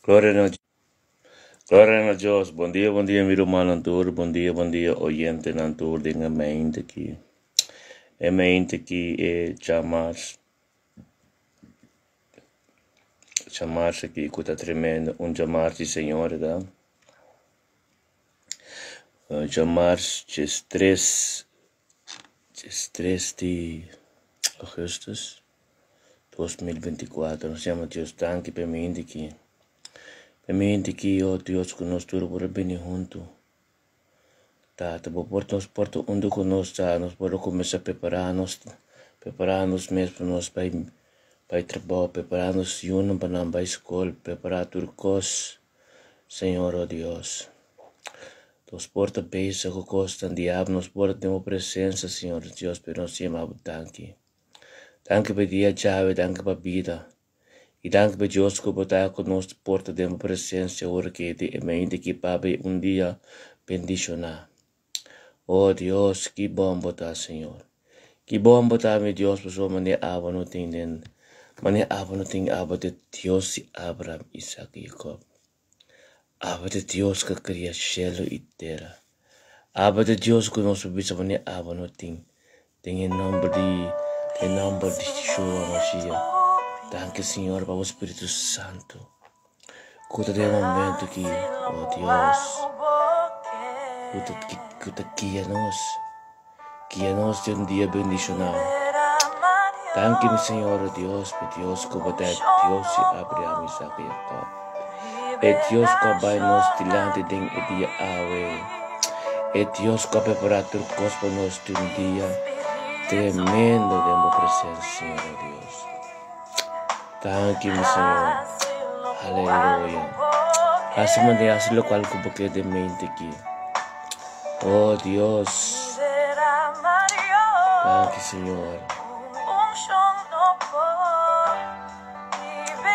Gloria na Gloria na Dios. Bon dia, bon dia, mi rumannan tur. Bon dia, bon dia, oyentenan tur den e mente aki. E mente aki e djamars. Djamars aki ku ta tremendo. Un djamars di Señor ta. Djamars 13, 13 di augustus 2024. Nos yama Dios danki pa e mente aki. Pa e mente aki, oh Dios, ku nos tur por a bini huntu. Tata, bo por nos por ta unda ku nos ta, nos por a kuminsá prepará nos, prepará nos mes pa nos bai bai trabou, prepará nos yunan pa nan bai skol, prepará tur kos, Señor, oh Dios. Nos por ta bezig ku kosnan diabel, nos por ta den bo presensia, Señor Dios, pero nos yama bo danki. Danki pa e dia djawe, danki pa bida. I danki pa Dios ku bo ta ku nos por ta den bo presensia ora ki di e mente ki pabia un dia bendishoná. O Dios, ki bon bo ta, Señor. Ki bon bo ta, mi Dios, pasobra manera abo no tin den, manera abo no tin, abo ta Dios di Abraham, Isaac i Jacob. Abo ta Dios ku a kria shelu i tera. Abo ta Dios ku nos por bisa manera abo no tin. Den e nomber di e nomber di Yeshua Mashiach. Danki Señor pa bo Spiritu Santo. Ku ta den e momento aki, oh Dios, ku ta ku ta guia nos. Guia nos den un dia bendishoná. Danki mi Señor, oh Dios, pa Dios ku bo ta e Dios di Abraham, Isaac i Jacob. E Dios ku a bai nos dilanti den e dia awe. E Dios ku a prepará tur kos pa nos di un dia tremendo den bo presensia, Señor Dios. Danki, mi Señor. Aleluya. Hasi manera, hasi lokual ku bo ke den mente aki. Oh Dios. Danki, Señor.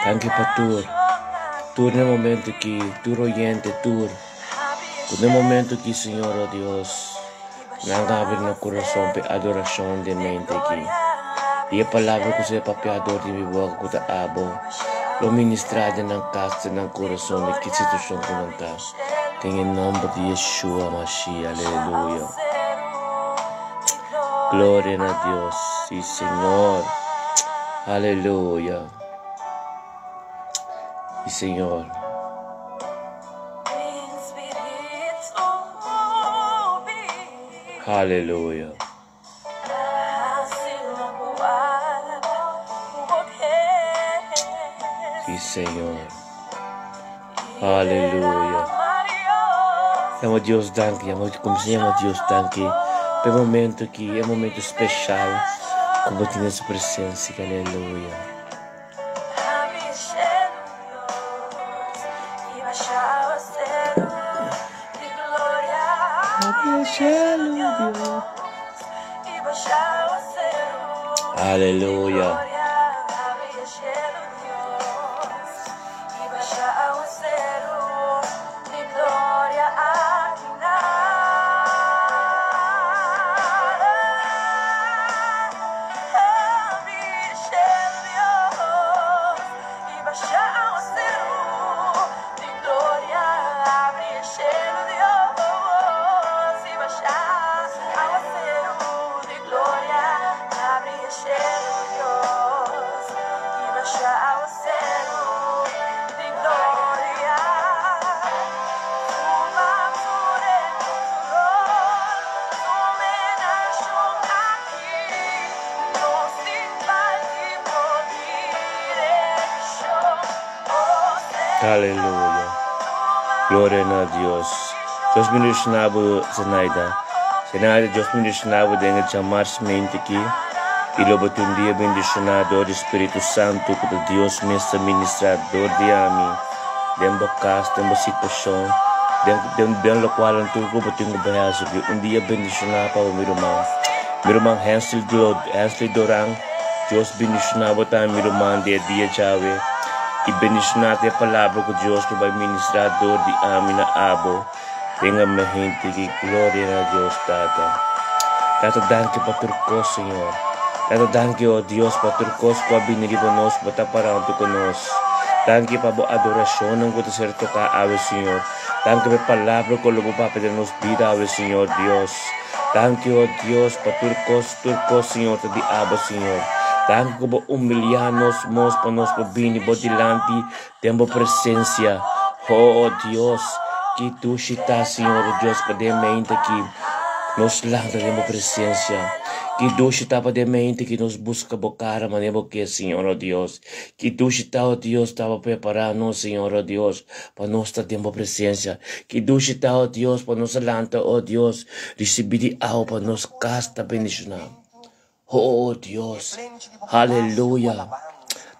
Danki pa tur, tur na e momento aki, tur oyente, tur ku na e momento aki, Señor, oh Dios, nan a habri nan kurason pa e adorashon den mente aki. I e palabra ku ser papiá dor di mi boka ku ta abo, lo ministrá den nan kas, den nan kurason, den ki situashon ku nan ta. Den e nòmber di Yeshua Mashiach, aleluya. Gloria na Dios, sí Señor. Aleluya. Sí Señor. Aleluya. Sí Señor. Aleluya. Yama Dios danki, yama, como se llama Dios danki. Pa e momento aki, e momento special ku bo tin den su presencia. Aleluya. Aleluya. Aleluya. Gloria na Dios. Dios bendiciona bo, Zenaida. Zenaida, Dios bendiciona bo den e djamars mente aki. I lo bo tin un dia bendiciona dor di Spiritu Santo ku ta Dios mes ta ministra dor di ami den bo kas, den bo situacion, den den den lokual tur ku bo tin ku bai hasi. Un dia bendiciona pa bo, mi ruman. Mi ruman Hensley Hensley Doran, Dios bendiciona bo tambe mi ruman di e dia djawe y bendiciona ta e palabra cu Dios lo bay ministra door di ami na abo. Venga mi hente ki gloria na Dios Tata. Tata danki pa tur cos Señor. Tata danki oh Dios pa tur cos cu a bini riba nos bo ta para hunto cu nos. Danki pa bo adorashonnan ku ta ser toká awe, Señor. Danki pa e palabra ku lo bo papia den nos bida awe, Señor Dios. Danki, o Dios, pa tur kos, tur kos, Señor, ta di abo, Señor. Danki ku bo humiliá nos mos pa nos por bini bo dilanti den bo presensia. O Dios, ki dushi ta, Señor, o Dios, pa den mente aki nos lanta den bo presensia. Ki dushi ta pa den mente ki nos buska bo kara manera bo ke, Señor, o Dios. Ki dushi ta, o Dios, ta pa prepará nos, Señor, o Dios, pa nos ta den bo presensia. Ki dushi ta, o Dios, pa nos lanta, o Dios, risibí di awa pa nos kas ta bendishoná. Oh Dios, aleluya.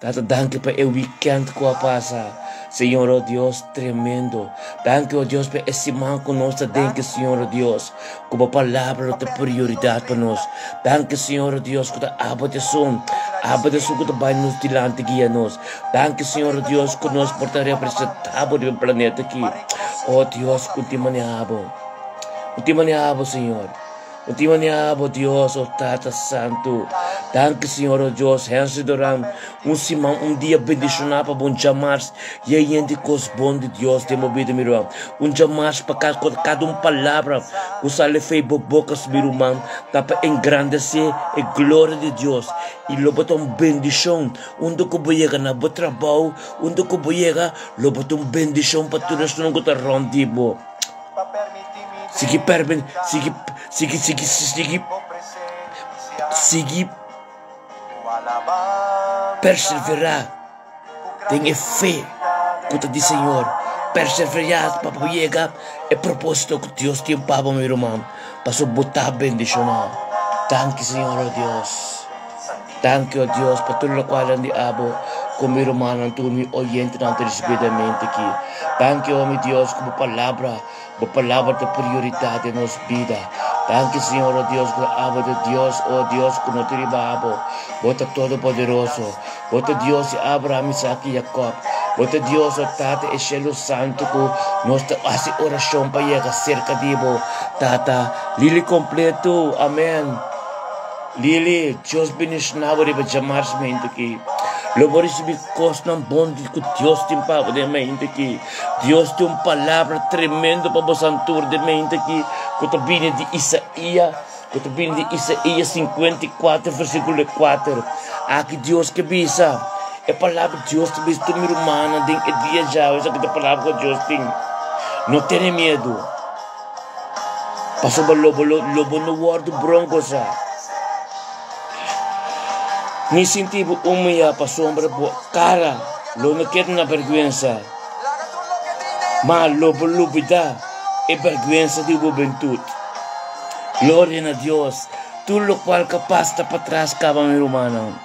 Tata, danki pa e weekend ku a pasa. Señor, oh Dios, tremendo. Danki, oh Dios, pa e siman ku nos ta den ke, Señor, oh Dios, ku bo palabra lo ta prioridat pa nos. Danki, Señor, oh Dios, ku ta abo ta esun, abo ta esun ku ta bai nos dilanti guia nos. Danki, Señor, oh Dios, ku nos por ta representá bo riba e planeta aki. Oh Dios, ku tin manera abo. Ku tin manera abo, Señor. Bo tin manera bo Dios, o Tata Santu. Danki Señor, o Dios. Henry Doran, un siman, un dia bendishoná pa bo un djamars yen di kos bon di Dios den bo bida, mi ruman. Un djamars pa kada un palabra ku sali fei bo boka, mi ruman, ta pa engrandesé e gloria di Dios. I lo bo ta un bendishon unda ku bo yega na bo trabou, unda ku bo yega, lo bo ta un bendishon pa tur esnan ku ta rònt di bo. Sigui perben, sigui, sigui, sigui, sigui, sigui perseverá den e fe ku ta di Señor. Perseverá pa bo yega e propósito ku Dios tin pa bo, mi ruman, pasobra bo ta bendishoná. Danki, Señor, oh Dios. Danki, oh Dios, pa tur lokualnan di abo ku mi rumannan tur mi oyentenan ta risibí den mente aki. Danki, oh mi Dios, ku bo palabra, bo palabra ta prioridat den nos bida. Danki, Señor, oh Dios, ku abo ta Dios, oh Dios, ku no ta riba abo. Bo ta Todopoderoso. Bo ta Dios di Abraham, Isaac i Jacob. Bo ta Dios, oh Tata, e shelu santu ku nos ta hasi orashon pa yega serka di bo, Tata. Lili kompletu. Amen. Lili, Dios bendiciona bo riba djamars mente aki. Lo bo ricibi cosnan bon di cu Dios tin pa bo den mente aki. Dios tin un palabra tremendo pa bosan tur den mente aki cu ta bini di Isaia, cu ta bini di Isaia 54 versiculo 4. Aki Dios ke bisa, e palabra Dios ta bisa tur mi rumannan den e dia djawe, esaki ta e palabra cu Dios tin. No tene miedu. Pasobra lo bo lo bo no wòrdu bronkosa, ni sinti bo humiyá pasobra bo kara lo no keda na bèrgwensa, ma lo bo lubidá e bèrgwensa di hubentut. Gloria na Dios! Tur lokual kapas ta patras kaba, mi rumannan.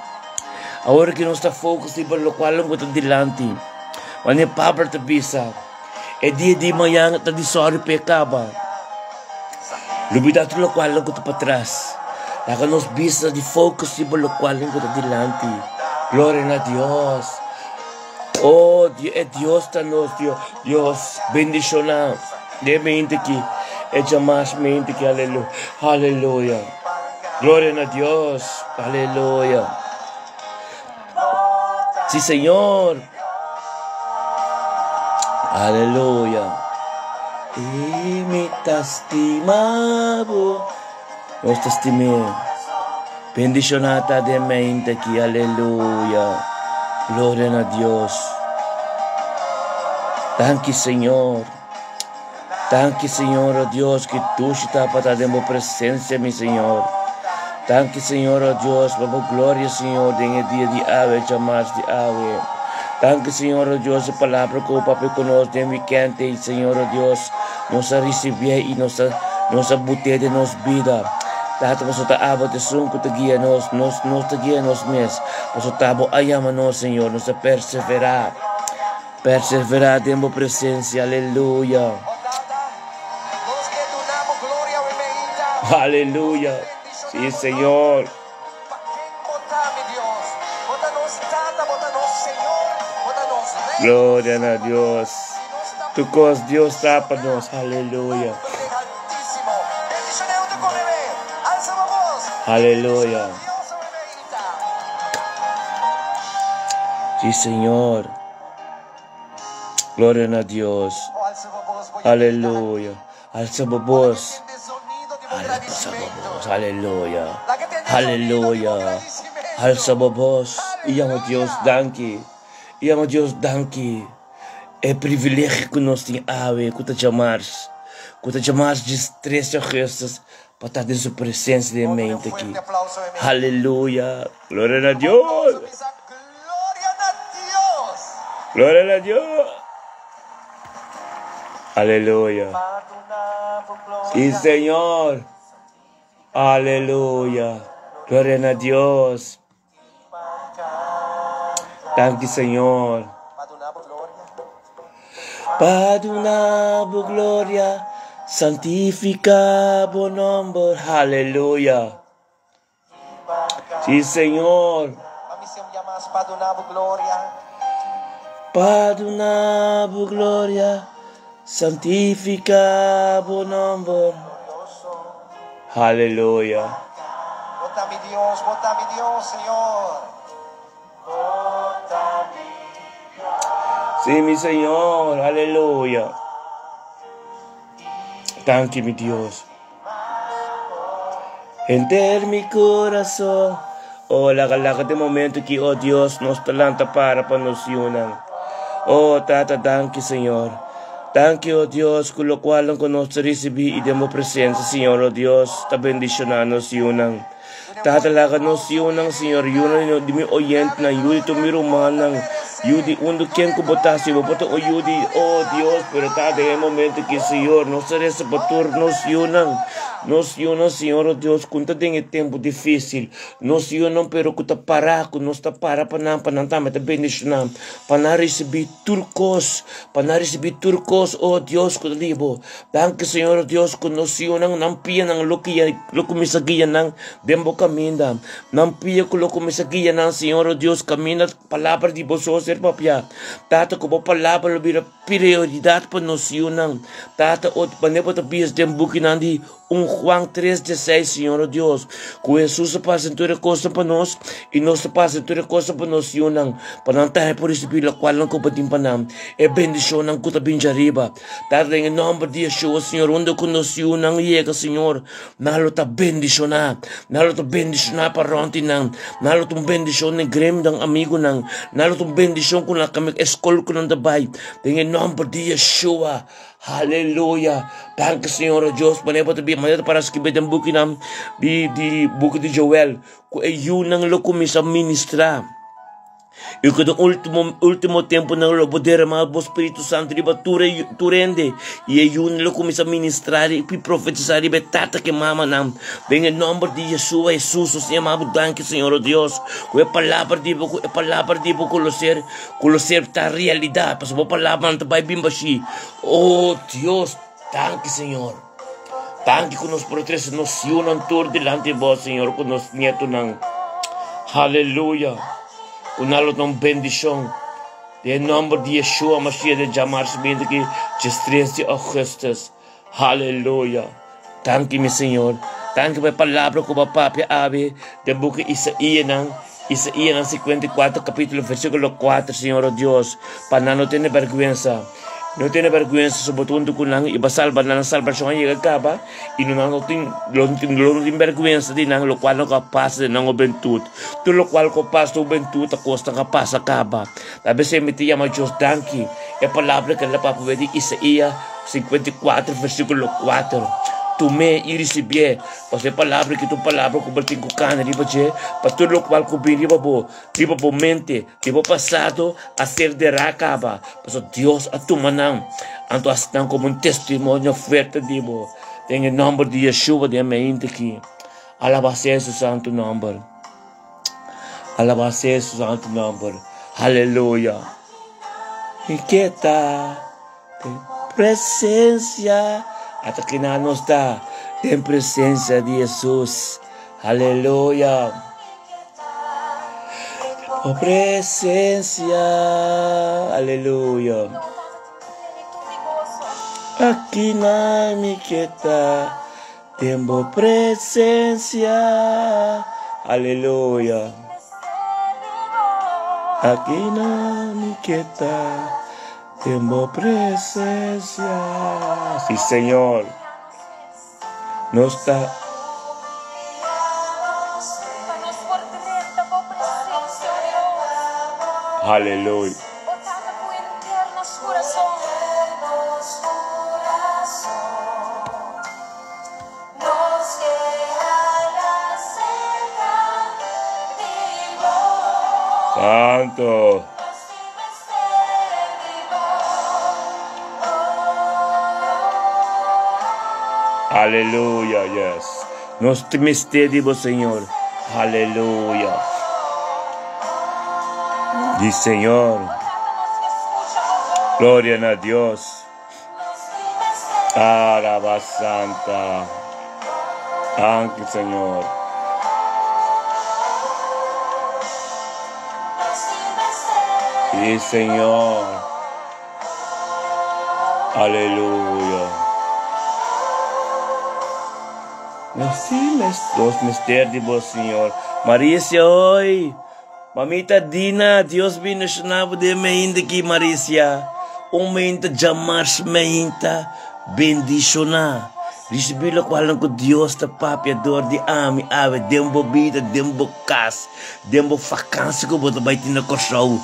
Awor ki nos ta focus riba lokual ku ta dilanti, manera Pablo ta bisa, E dia di mañan ta di sòri pa e kaba. Lubidá tur lokualnan ku ta patras. Laga nos bista di focus riba lokualnan ku ta dilanti. Gloria na Dios. Oh, e Dios ta nos Dios. Dios bendishoná den mente aki. E djamas mente aki. Aleluya. Aleluya. Gloria na Dios. Aleluya. Sí, Señor. Aleluya. I mi ta stima bo. Nos ta stim'é. Bendishoná ta den mente aki. Aleluya. Gloria na Dios. Danki, Señor. Danki Señor oh Dios ki dushi ta pa ta den bo presencia mi Señor. Danki Señor oh Dios pa bo gloria Señor den e dia di awe djamas di awe. Danki Señor oh Dios e palabra ku bo papia ku nos den weekend ei Señor oh Dios nos a risibié i nos a nos a but'é den nos bida. Tata pasobra ta abo ta esun ku ta guia nos, nos no ta guia nos mes pasobra ta bo a yama nos Señor nos a perseverá. Perseverá den bo presencia, aleluya. Aleluya, sí Señor. Gloria na Dios. Tu cos Dios ta pa nos, aleluya. Aleluya. Sí Señor. Gloria na Dios. Aleluya. Alsa bo bos. Alsa bo bos. Aleluya. Aleluya. Alsa bo bos. I yama Dios danki. I yama Dios danki. E privilegio ku nos tin awe ku ta djamars. Ku ta djamars djis 3 di augustus pa ta den su presensia den mente aki. Aleluya. Gloria na Dios. Gloria na Dios. Aleluya. Sí, Señor. Aleluya. Gloria na Dios. Danki, Señor. Pa duna bo gloria, santifica bo nomber. Aleluya. Sí, Señor. Pa duna bo gloria, santifica bo nomber. Aleluya. Bo ta mi Dios, bo ta mi Dios, Señor. Sí, mi Señor. Aleluya. Danki, mi Dios. Henter mi corazón. Oh, laga laga den momento ki, oh Dios, nos ta lanta para pa nos yunan. Oh, Tata, danki, Señor. Danki, oh Dios, ku lokualnan ku nos ta risibí i den bo presensia, Señor, oh Dios, ta bendishoná nos yunan. Tata, laga nos yunan, Señor, yunan di mi oyentenan, yu di tur mi rumannan, yu di unda ken ku bo ta, si bo por ta un yu di, oh Dios, pero Tata, den e momento aki, Señor, nos ta resa pa tur nos yunan, nos yunan, Señor, oh Dios, ku ta den e tempu difísil, nos yunan pero ku ta para, ku nos ta para pa nan, pa nan tambe ta bendishoná, pa nan risibí tur kos, pa nan risibí tur kos, oh Dios, ku ta di bo. Danki Señor Dios ku nos yunan nan pianan lo kia lo kuminsá guia nan den bo kaminda. Nan pia ku lo kuminsá guia nan Señor Dios kaminda palabra di bo so ser papia. Tata ku bo palabra lo bira prioridat pa nos yunan. Tata o manera bo ta bisa den bukinan di 1 Juan 3 16 Señor Dios ku Hesus a pasa tur e kosnan pa nos i nos ta pasa tur e kosnan pa nos yunan pa nan tambe por risibí lokualnan ku bo tin pa nan e bendishonnan ku ta bin djariba. Tata den e nòmber di Yeshua Señor unda ku nos yunan yega Señor nan lo ta bendishoná nan lo ta bendishoná pa rònt di nan nan lo ta un bendishon den gremio nan amigunan nan lo ta un bendishon ku nan kami eskol ku nan ta bai den e nòmber di Yeshua. Aleluya! Danki Señor o Dios, manera bo ta bia, manera ta para skibí den bukinan di di buki di Joel, ku e yunan lo kuminsá ministrá. I ku den último último tempunan lo bo derama bo Spiritu Santu riba tur e tur hende, i e yunan lo kuminsá ministrá i profetisá riba e tata ku e mamanan. Den e nòmber di Yeshua Hesus, nos ta yama bo danki Señor o Dios, ku e palabra di bo, ku e palabra di bo ku lo ser Ku lo ser ta realidat, pasobra bo palabranan ta bai bin bashí. O Dios, danki Señor. Danki ku nos por trese nos yunan tur dilanti bo, Señor, ku nos nietunan. Haleluya. Ku nan lo ta un bendishon. Den e nòmber di Yeshua Mashiach de djamars binti ki djestres di ougùstus. Haleluya. Danki mi Señor. Danki pa e palabra ku bo a papia awe den buki Isaíanan, Isaíanan 54 kapítulo versíkulo 4, Señor o Dios, pa nan no tene bèrgwensa. No tene bèrgwensa so bo ta huntu ku nan i bo a salba nan, nan salbashon a yega kaba i no nan no tin lo no tin bèrgwensa di nan lokual nan ku a pasa den nan hubentut. Tur lokual ku a pasa den hubentut ta kosnan ku a pasa kaba. Ta besei mi ta yama Dios danki e palabra ku el a papia di Isaías 54 versíkulo 4. Tum'é i risibié, pasobra e palabra aki ta un palabra ku bo tin ku kana riba dje, pa tur lokual ku bin riba bo, riba bo mente, di bo pasado a ser derá kaba, pasobra Dios a tuma nan, anto hasi nan komo un testimonio fuerte di bo. Den e nòmber di Yeshua den e mainta aki, alabá sea su santu nòmber. Alabá sea su santu nòmber. Aleluya. Mi ke ta den presensia. Ata kina nos ta den presensia di Hesus. Aleluya. Bo presensia. Aleluya. Aki na mi ke ta. Den bo presencia, aleluya. Aki na mi ke ta. Den bo presencia. Sí, Señor. Nos ta. Aleluya. Santo. Aleluya, yes. Nos ta mester di bo, Señor. Aleluya. Di Señor. Gloria na Dios. Alaba Santa. Danki, Señor. Sí, Señor. Aleluya. Nos mester di bo, Señor. Maricia, oi. Mamita Dina, Dios bendiciona bo den meinta aki, Maricia. Un meinta djamars meinta bendiciona. Ricibi locualnan cu Dios ta papia door di ami awe den bo bida, den bo cas, den bo vakantie cu bo ta bay tin na Corsou.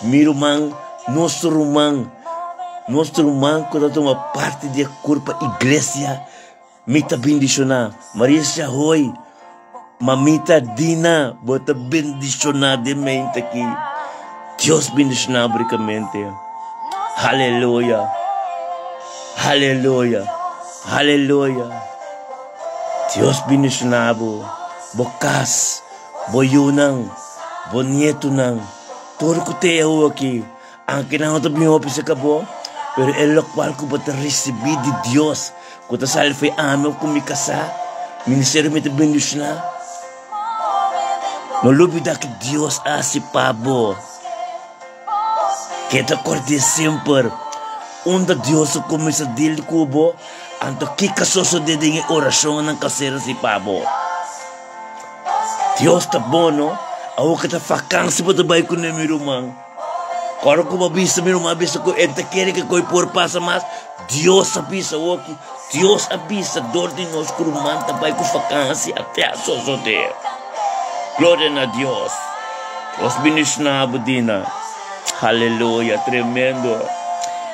Mi ruman, nos ruman, nos ruman cu ta tuma parti di e curpa Iglesia, Mi ta bendishoná. Maricia Hoy, Mamita Dina, bo ta bendishoná den mente aki. Dios bendishoná bo rikamente. Aleluya. Aleluya. Aleluya. Dios bendishoná bo, bo kas, bo yunan, bo nietunan, tur ku te awo aki. Anke nan no ta bin hopi serka bo, pero e lokual ku bo ta risibí di Dios, ku ta sali for ami òf ku mi kasá, ministerio mi ta bendishoná. No lubidá ke Dios a hasi pa bo. Ke ta kòrd'é semper. Unda Dios a kuminsá dil ku bo, anto kiko a sosodé den e orashonnan ku a ser hasi pa bo? Dios ta bon, no? Awor ke ta fakansi bo ta bai kuné, mi ruman. Ora ku bo bisa mi ruman a bisa ku e ta kere ke koi por pasa mas, Dios a bisa oki, Dios a bisa dor di nos ku ruman ta bai ku fakansi ate a sosode. Gloria na Dios. Dios bendiciona bo Dina. Aleluya, tremendo.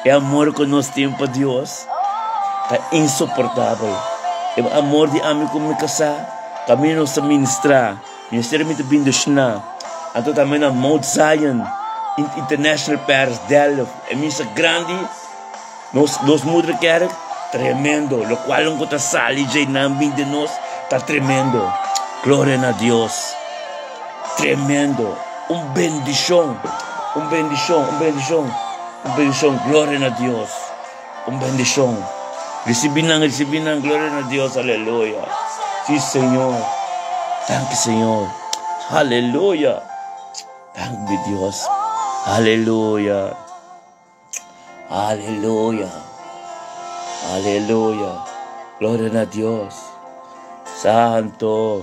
E amor ku nos tin pa Dios ta insoportabel. E amor di ami ku mi kasá, kaminda nos ta ministra. Ministerio mi ta bendiciona. Anto tambe na Mount Zion International Paris Delft. E misa grandi, nos nos moederkerk, tremendo. Locual cu ta sali dje nan bin den nos ta tremendo. Gloria na Dios. Tremendo. Un bendicion, un bendicion, un bendicion, un bendicion. Gloria na Dios. Un bendicion. Ricibi nan, ricibi nan. Gloria na Dios. Aleluya. Si, Señor. Danki, Señor. Aleluya. Danki, Dios. Aleluya. Aleluya. Aleluya. Gloria na Dios. Santo.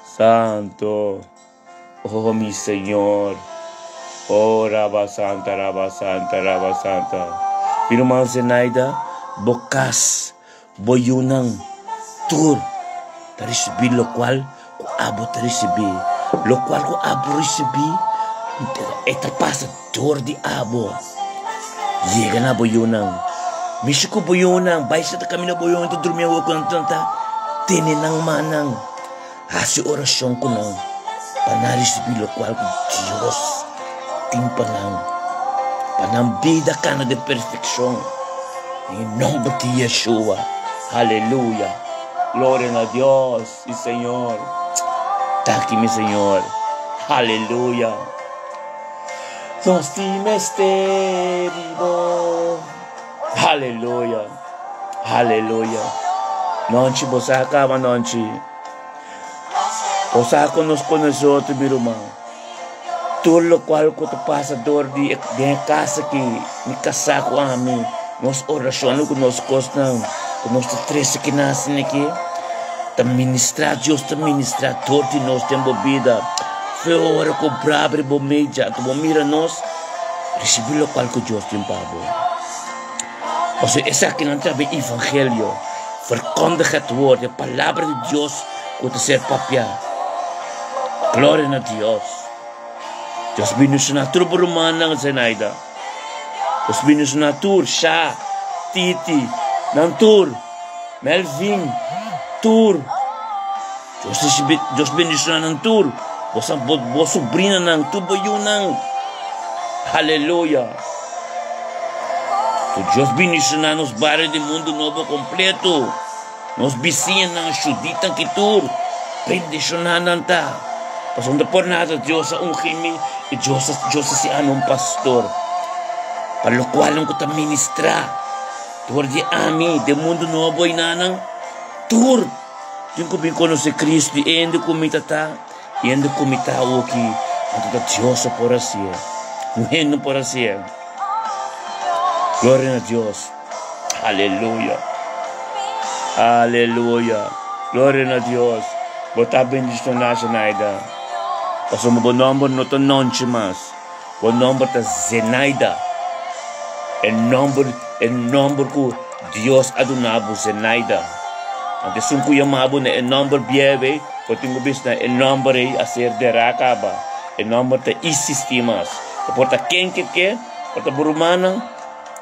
Santo. Oh, mi Señor. Oh, Raba Santa, Raba Santa, Raba Santa. Mi ruman Zenaida, bo kas, bo yunan, tur ta risibí lokual ku abo ta risibí. Lokual ku abo risibí, e ta pasa dor di abo. Yega na bo yunan. Mishi ku bo yunan, bai seta kaminda bo yunan ta durmi awor ku nan ta tene nan mannan. Hasi orashon ku nan pa nan risibí lokual ku Dios tin pa nan, pa nan bida kana den perfekshon. Den e nòmber di Yeshua. Aleluya. Gloria na Dios i Señor. Danki mi Señor. Aleluya. Nos tin mester di bo. Aleluya. Aleluya. Nonchi bo sa kaba nonchi. Bo sa ku nos konosé otro mi ruman. Tur lokual ku ta pasa dor di den e kas aki, mi kasá ku ami, nos orashonnan ku nos kosnan ku nos ta trese kinan asina aki, ta ministrá, Dios ta ministrá dor di nos den bo bida. Fe ora ku bo abri bo media, anto bo mira nos. Risibí lokual ku Dios tin pa bo. Pasobra esakinan ta e evangelio. Verkondig het woord, e palabra di Dios ku ta ser papiá. Gloria na Dios. Dios bendishoná tur bo rumannan, Zenaida. Dios bendishoná tur, Sha, Titi, nan tur, Melvin, tur. Dios Dios bendishoná nan tur, bo sa bo bo sobrinanan, tur bo yunan. Aleluya. Ku Dios bendishoná nos bario di Mundu Nobo kompleto, nos bisiñanan, shuditan ki tur, bendishoná nan ta. Pasobra no ta por nada Dios a ungi mi i Dios a Dios a hasi ami un pastor, pa lokualnan ku ta ministrá dor di ami den Mundu Nobo einanan tur. Tin ku bin konosé Kristu i hende ku mi ta ta i hende ku mi ta awoki, anto ta Dios so por hasié, un hende no por hasié. Gloria na Dios. Aleluya. Aleluya. Gloria na Dios. Bo ta bendishoná, Zenaida. Pasobra bo nòmber no ta Nonchi mas. Bo nòmber ta Zenaida. E nòmber, e nòmber ku Dios a duna bo, Zenaida. Anto esun ku yama bo na e nòmber bieu ei, bo tin ku bisa na e nòmber ei a ser derá kaba. E nòmber ta isistí mas. E por ta ken ke ke, por ta bo rumannan,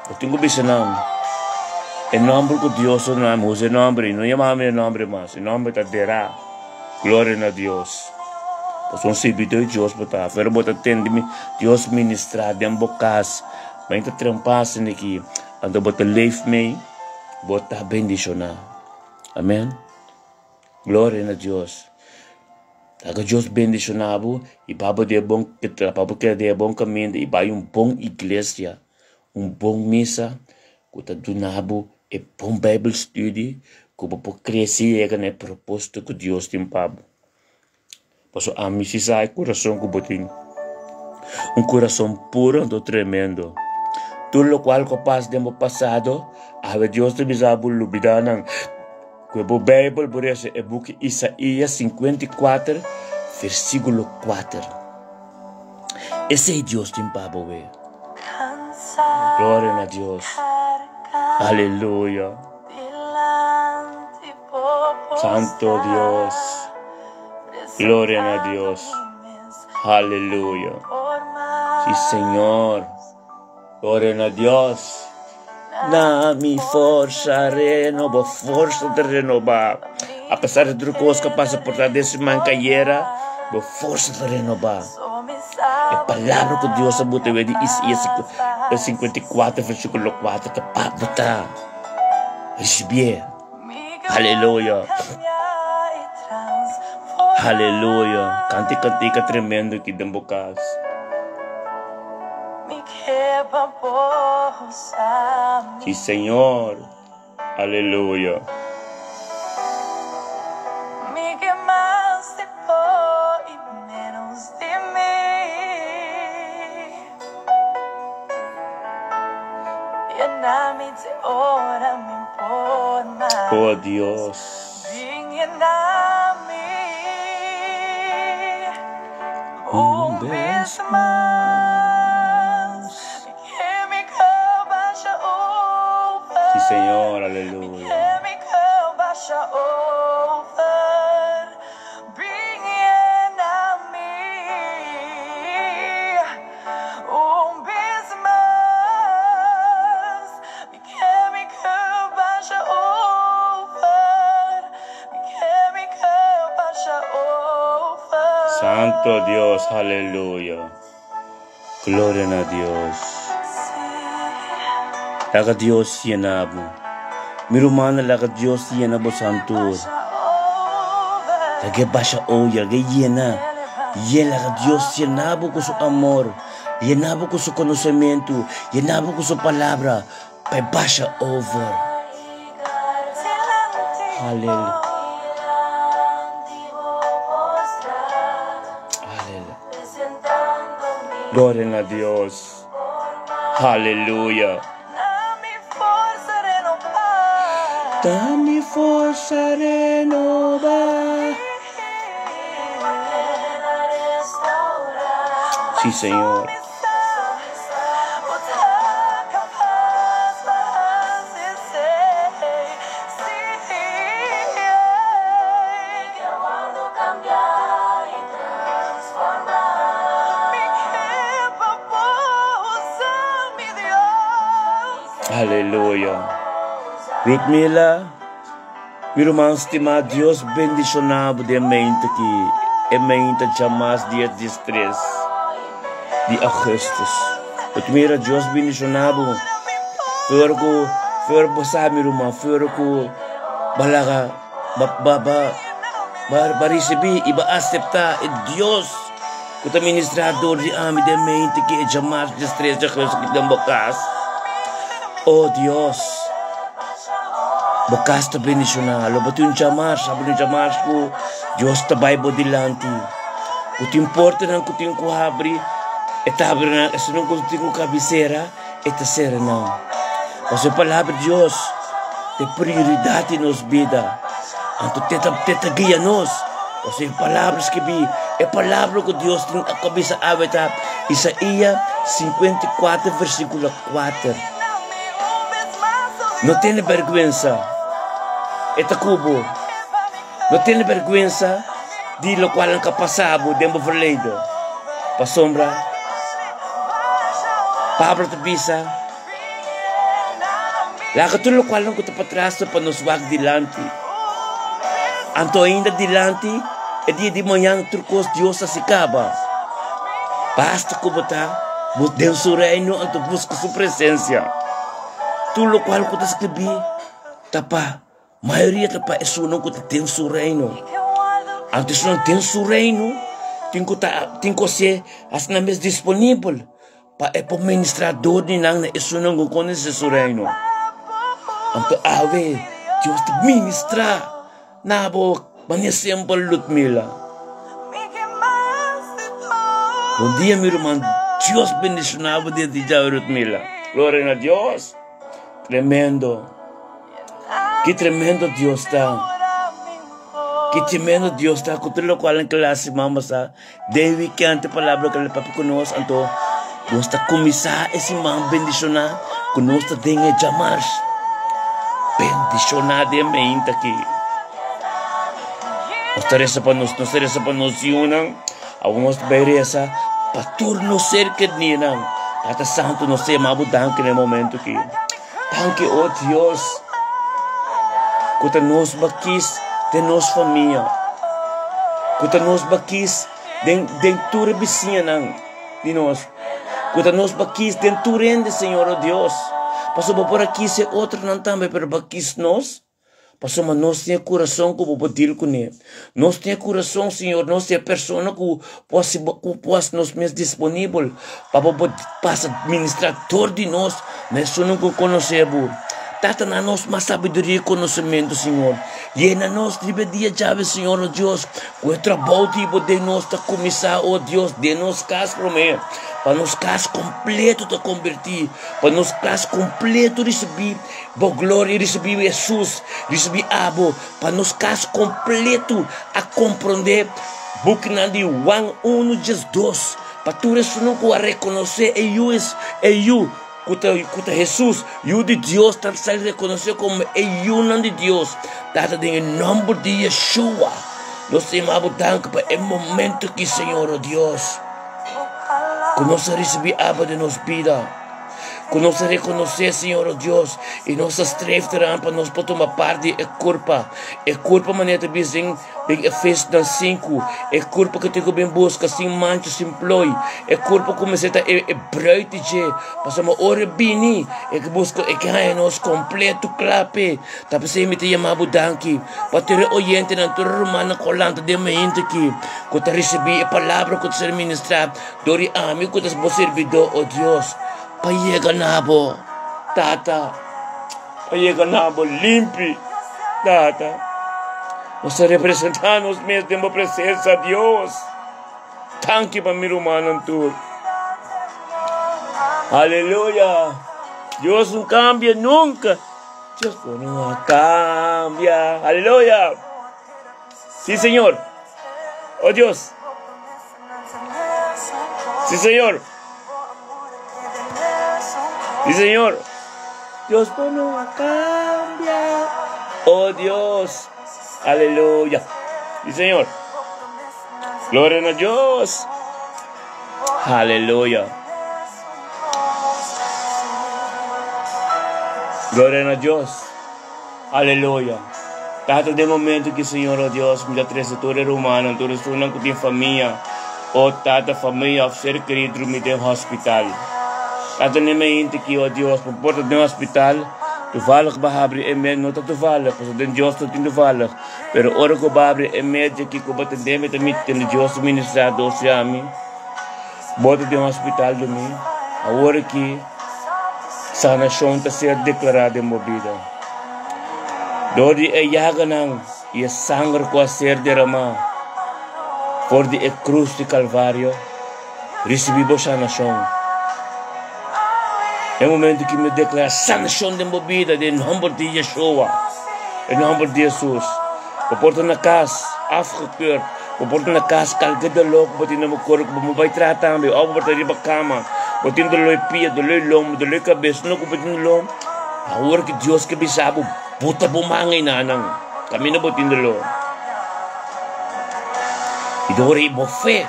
bo tin ku bisa nan, E nòmber ku Dios a duna mi, usa e nòmber ei. No yama mi e nòmber ei mas. E nòmber ta derá. Gloria na Dios. Pasobra un sirbidor di Dios bo ta. Pero bo ta tende mi Dios ministra den bo kas. Ma ta trempa asin aki. Anto bo ta leef mee. Bo ta bendiciona. Amen. Gloria na Dios. Laga Dios bendiciona bo y pa bo den bon pa bo keda den e bon caminda y bai un bon iglesia. Un bon misa ku ta duna bo e bon Bijbel studie ku bo por krese i yega na e propósito ku Dios tin pa bo. Pasobra ami si sa e kurason ku bo tin, un kurason puro anto tremendo. Tur lokual ku a pasa den bo pasado, awe Dios ta bisa bo lubida nan. Ku e bo Bijbel bo resa e buki Isaías 54 versíkulo 4. Esei Dios tin pa bo we. Gloria na Dios. Aleluya. Santo Dios. Gloria na Dios. Aleluya. Sí, Señor. Gloria na Dios. Na mi forsa renoba, forsa ta renoba. A pesar di tur kos ku a pasa por ta den siman kayera, bo forsa ta renoba. E palabra ku Dios a buta di Isaías 54 versíkulo 4 ta pa bo ta risibié. Aleluya. Aleluya. Kanta e kantika tremendo aki den bo kas. Si Señor. Aleluya. Oh Dios. Un bes mas. Sí, Señor, aleluya. Santo Dios, aleluya. Gloria na Dios. Laga Dios yena bo. Mi rumannan, laga Dios yena bo santur. Lag'é basha oye, lag'é yena. Ye laga Dios yena bo ku su amor, yena bo ku su konosementu, yena bo ku su palabra, pa e basha over. Aleluya. Aleluya. Gloria na Dios. Aleluya. Da mi forsa renoba. Sí, Señor. Aleluya. Ruthmila, mi ruman stimá, Dios bendishoná bo den mente aki, e mente djamas dia diestres di augustus. Ruthmila, Dios bendishoná bo. For ku, for bo sa mi ruman, for ku bo laga, ba, ba, ba, ba, ba risibí i ba aseptá e Dios ku ta ministrá dor di ami den mente ki e djamas diestres di augustus aki den bo kas. Oh Dios, bo kas ta bendishoná. Lo bo tin un djamas, abo tin un djamas ku Dios ta bai bo dilanti. Ku tin portanan ku tin ku habri, e ta habri nan. Esunnan ku tin ku kabisera, e ta sera nan. Pasobra e palabra di Dios ta e prioridat di nos bida. Anto te ta te ta guia nos. Pasobra e palabra skibí, e palabra ku Dios tin a kabisa awe ta Isaías 54 versíkulo 4. No tene bèrgwensa, e ta ku bo. No tene bèrgwensa di lokual nan ka pasa bo den bo verleden. Pasobra Pablo ta bisa, Laga tur lokual nan ku ta patras pa nos wak dilanti. Anto ainda dilanti e dia di mañan tur kos Dios a hasi kaba. Basta ku bo ta den su reino anto buska su presensia. Tur lokual ku ta skribí ta pa Mayoria ta pa esunnan ku ta den su reino. Anto esunnan den su reino tin ku ta tin ku hasié hasi nan mes disponibel pa e por ministrá dor di nan na esunnan ku konosé su reino. Anto awe Dios ta ministrá na bo manera semper Ludmila. Bon dia mi ruman, Dios bendishoná bo dia di djawe Ludmila. Gloria na Dios. Tremendo. Ki tremendo Dios ta. Ki tremendo Dios ta. Ku tur lokual nan klase mama sa. Den weekend e palabra ku el papia ku nos anto nos ta kuminsá e siman bendishoná ku nos ta den e djamars. Bendishoná den meinta aki. Nos ta resa pa nos, nos ta resa pa nos yunan. Awor nos ta bai resa pa tur nos ser kerinan. Tata Santu, nos ta yama bo danki na e momento aki. Danki, o Dios, ku ta nos bakis den nos famia, ku ta nos bakis den den tur e bisiñanan di nos, ku ta nos bakis den tur hende, Señor, o Dios. Pasobra bo por a kis e otronan tambe, pero bo a kis nos. Pasobra nos tin e kurason ku bo por dil kuné. Nos tin e kurason, Señor, nos tin e persona ku por hasi bo, ku por hasi nos mes disponibel pa bo por pasa ministrá dor di nos na esunnan ku konosé bo. Tata, na nos mas sabiduria i konosementu, Señor. Yena nos riba e dia djawe, Señor, o Dios, ku e trabou di bo den nos ta kuminsá, o Dios, den nos kas promé, pa nos kas kompleto ta kombertí, pa nos kas kompleto risibí Bo gloria ricibi Jesus, ricibi abo, pa nos cas completo a comprende bukinan di Juan unu 12, pa tur esunnan cu a reconoce e Yu es e Yu cu ta cu ta Jesus, Yu di Dios ta sali reconoce como e Yunan di Dios. Tata den e nomber di Yeshua nos ta yama bo danki pa e momento aki Señor o Dios cu nos a ricibi abo den nos bida. Ku nos a rekonosé, Señor nos Dios, i nos a streef teran pa nos por tuma parti di e kurpa. E kurpa manera ta bisa den den Efesionan sinku, e kurpa ku tin ku bin buska sin mancha, sin ploi, e kurpa ku mester ta e e bruid di dje, pasobra ora e bini e ke buska e ke haña nos kompleto kla p'e. Ta p'esei mi ta yama bo danki pa tur e oyentenan, tur e rumannan ku a lanta den mainta aki, ku ta risibí e palabra ku ta ser ministrá. Dor di ami ku ta bo sirbidó, o Dios, pa yega na bo, Tata, pa yega na bo limpi, Tata. Nos ta representá nos mes den bo presensia, Dios. Danki pa mi rumannan tur. Aleluya. Dios no kambia nunka. Dios no kambia. Aleluya. Sí, Señor. Oh Dios. Sí, Señor. Sí, Señor. Dios no cambia. Oh Dios. Aleluya. Sí, Señor. Gloria a Dios. Aleluya. Gloria na Dios. Aleluya. Tata, den momento ki, Señor, o Dios, mi ta trese tur e rumannan, tur esunnan ku tin famia, o Tata, famia òf ser kerí drumi den hospital. Tata, n'e mente ki, o Dios, bo por ta den hospital, toevallig bo a habri e med, no ta toevallig, pasobra den Dios no tin toevallig, pero ora ku bo habri e media ki ku bo tende, mi ta miti tende Dios ta ministra dos di ami, bo ta den hospital drumi, awor aki sanashon ta ser deklará den bo bida. Dor di e yaganan i e sanger ku a ser deramá for di e krus di Kalvario, risibí bo sanashon. E momentu ki mi deklará sanashon den bo bida den nòmber di Yeshua, e nòmber di Hesus, bo por ta na kas afgekeurd, bo por ta na kas kalke doló ku bo tin na bo korpu, bo bai traha tambe òf bo por ta riba kama, bo tin doló di pia, doló di lombo, doló di kabes, no ku bo tin doló. Awor ki Dios ke bisa bo, buta bo man einanan, kaminda bo tin doló. I dor di bo fe,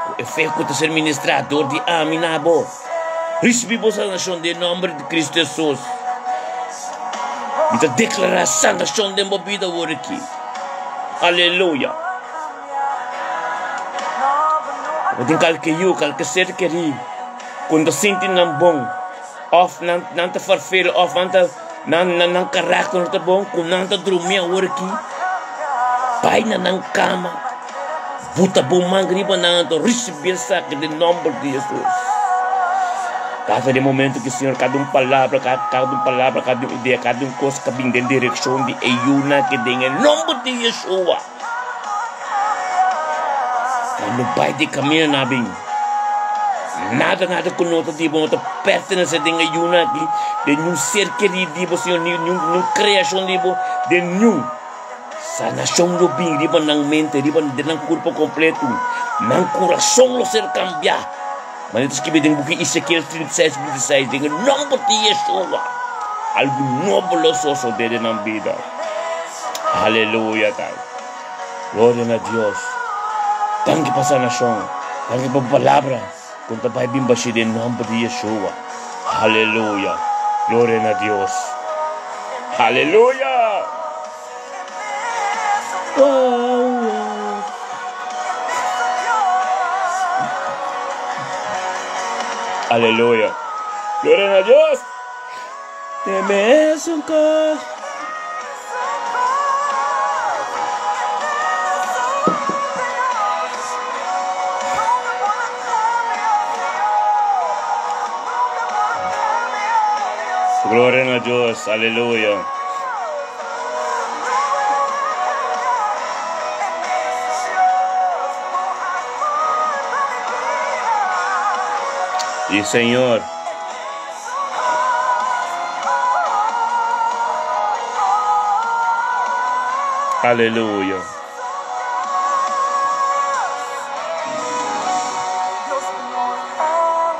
ku e fe ku ta ser ministrá dor di ami na bo, risibí bo sanashon den nòmber di Kristu Hesus. Mi ta deklará sanashon den bo bida awor aki. Aleluya! Bo tin kalke yu, kalke ser kerí ku no ta sinti nan bon. Of nan nan ta farfela of nan ta nan nan nan karakter no ta bon ku nan ta drumi awor aki bai na nan kama buta bo man riba nan anto risibi esaki den nomber di Jesus. Tata den momento ki Señor kada un palabra kada un palabra kada un idea kada un kos ka bin den direkshon di e yunan aki den e nomber di Yeshua. Nan no bai di camino nan a bin. Nada nada cu no ta di bo no ta pertenece den e yuna aki, den niun ser keri di bo Señor, ni niun niun creacion di bo, den niun. Sanacion lo bin riba nan mente, riba den nan curpo completo. Nan curason lo ser cambia. Manera ta skibi den buki Ezekiel 36, 26, den e nomber di Yeshua, algu nobo lo sosode den nan bida. Aleluya tal. Gloria na Dios. Danki pa sanashon. Danki pa bo palabra ku ta bai bin bashí den nomber di Yeshua. Aleluya. Gloria na Dios. Aleluya. Aleluya. Gloria na Dios. Te mesun kos. Gloria na Dios. Aleluya. Y Señor. Aleluya.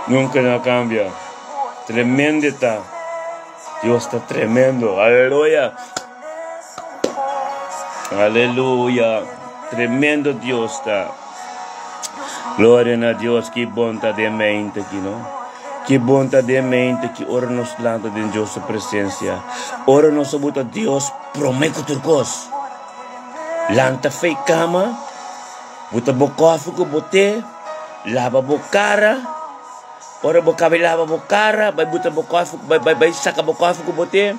Nunca no cambia. Tremendo ta. Dios ta tremendo. Aleluya. Aleluya. Tremendo Dios ta. Gloria na Dios. Ki bon ta den mente aki, no? Ki bon ta den mente ki ora nos lanta den Dios su presencia. Ora nos a buta Dios prome ku tur kos. Lanta fei kama, buta bo kofi ku bo te, laba bo kara. Ora bo kabe laba bo kara, bai buta bo kofi, bai bai bai saka bo kofi ku bo te.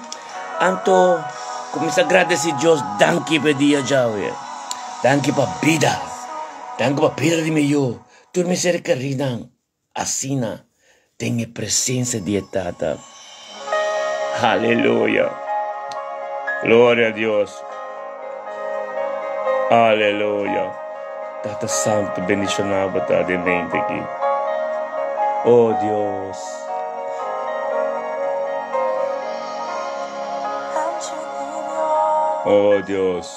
Anto kuminsá gradesí Dios, danki pa e dia djawe. Danki pa bida. Danki pa bida di mi yu. Tur mi ser kerinan asina den e presensia di e Tata. Aleluya. Gloria a Dios. Aleluya. Tata Santu bendishoná bo ta den mente aki. Oh Dios. Oh Dios.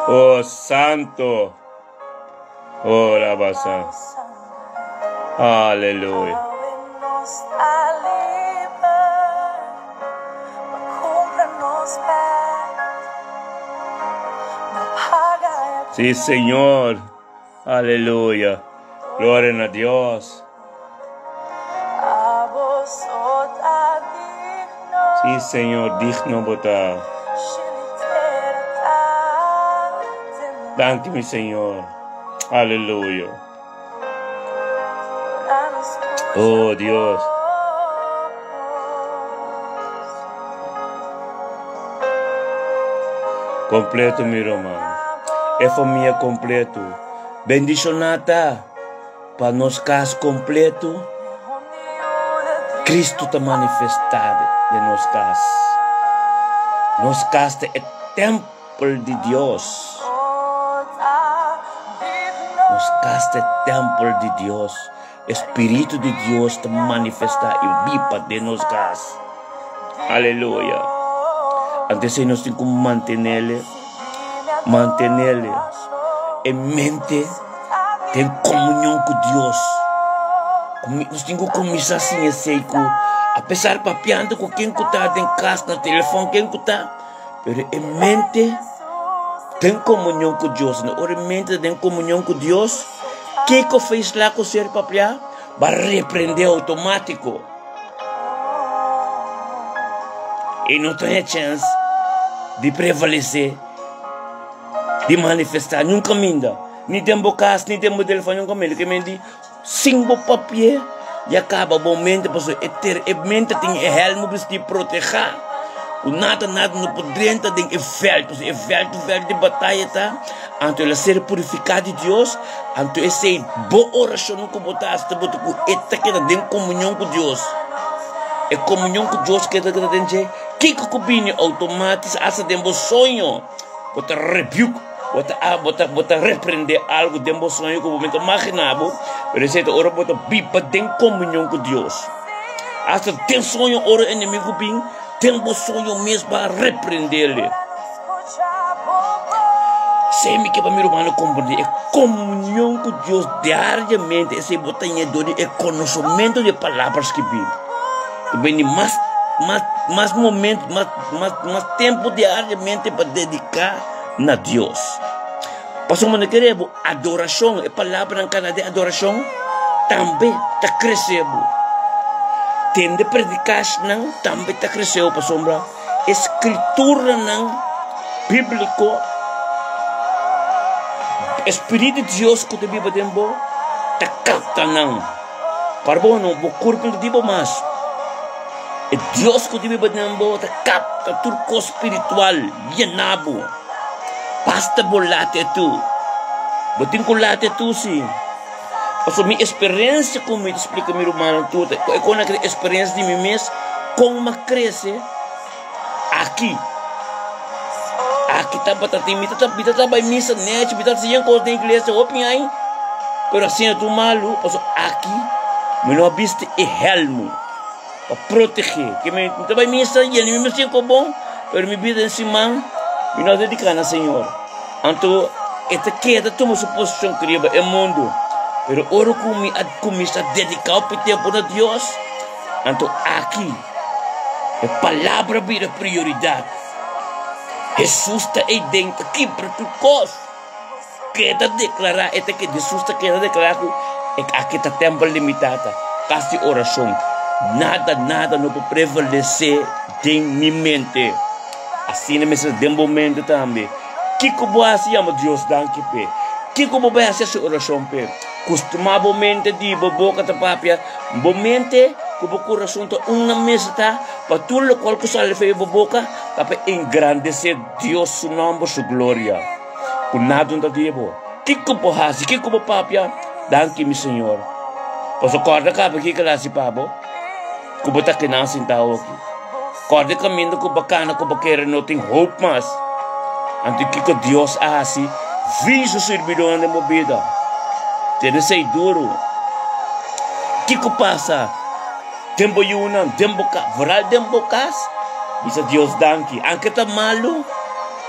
Oh Santo. Oh Rabasa. Aleluya. Sí, Señor. Aleluya. Gloria na Dios. Mi Señor, digno bo ta. Danki, mi Señor. Aleluya. Oh, Dios. Kompleto, mi ruman. E famia kompleto. Bendishoná ta pa nos kas kompleto. Kristu ta manifestá den nos kas. Nos kas ta e tèmpel di Dios. Nos kas ta e tèmpel di Dios. E Spiritu di Dios ta manifestá i biba den nos kas. Aleluya! Anto esei nos tin ku mantenele, mantenele e mente den komunion ku Dios. Nos tin ku kuminsá siña esei ku apesar papiando ku ken ku ta den kas, na telefòn, ken ku ta, pero e mente den komunion ku Dios. Ora e mente ta den komunion ku Dios, Kiko feis la ku ser papia ba reprende outomátiko. E no ta e chèns di prevalesé, di manifestá niun kaminda, ni den bo kas, ni den bo telefòn, niun kaminda. Ke men di sin bo papia ya kaba bo mente, pasobra e ter e mente tin e hèlmu bistí protehá ku nada nada no por drenta den e vèlt, pasobra e vèlt un vèlt di bataya ta. Anto el a ser purifiká di Dios, anto esei bo orashonnan ku bo ta hasi ta bota ku e ta keda den komunion ku Dios. E komunion ku Dios keda keda den dje, kiko ku bini outomatis asta den bo soño, bo ta rebuke, bo ta bo ta bo ta reprendé algu den bo soño ku bo no ta imaginá bo, pero esei ta ora bo ta biba den komunion ku Dios. Asta den soño ora enemigu bin, den bo soño mes bo a reprendé-le. Esei mi ke pa mi rumannan komprendé e komunion ku Dios diariamente, esei bo ta ña dor di e konosementu di e palabra skibí. Ta bini mas, mas, mas momento, mas, mas, mas tempu diariamente pa dediká na Dios. Pasobra bo no kere bo adorashon, e palabranan kana den adorashon tambe ta krese bo. Tende predikashnan tambe ta krese bo pasobra. E skrituranan bíbliko, e Spiritu di Dios ku ta biba den bo ta kapta nan. Para bo no, bo kurpu no ta di bo mas. E Dios ku ta biba den bo ta kapta tur kos spiritual, yena bo. Basta bo late tu. Bo tin ku late tu si. Pasobra mi eksperensia ku mi ta splika mi rumannan tur ta e kon a kere eksperensia di mi mes kon mi a krese aki. Aki tabata tin mi ta mi ta bai misa nechi mi ta hasi kos den iglesia hopi ai pero asina tur malu pasobra aki mi no a bisti e hèlmu pa protegé ke mi ta bai misa yeni mi mes tin kos bon pero mi bida den siman mi no a dediká na Señor. Anto e ta keda tuma su posishon riba e mundu. Pero ora ku mi a kuminsá dediká hopi tempu na Dios, anto aki e palabra bira prioridat. Hesus ta ei den ta kibra tur kos. Keda deklará, e ta keda, Hesus ta keda deklará ku e aki ta tèmpel di mi Tata, kas di orashon. Nada, nada no por prevalesé den mi mente. Asina mester den bo mente tambe. Kiko bo hasi yama Dios danki p'e? Kiko bo bai hasi hasi orashon p'e? Kustumá bo mente di bo boka ta papia, bo mente ku bo kurason ta un na mesa ta pa tur lokual ku sali for di bo boka ta pa engrandesé Dios su nòmber, su gloria. Ku nada no ta di bo. Kiko bo hasi, kiko bo papia? Danki mi Señor. Pasobra kòrda kaba kiko el hasi pa bo. Ku bo ta kinan sinta awoki. Kòrda e kaminda ku bo kana ku bo kere no tin hoop mas. Anto kiko Dios a hasi vi su sirbidónan den bo bida? Tene esei duru. Kiko pasa den bo yunan, den bo kas, foral den bo kas? Bisa Dios danki. Anke ta malu,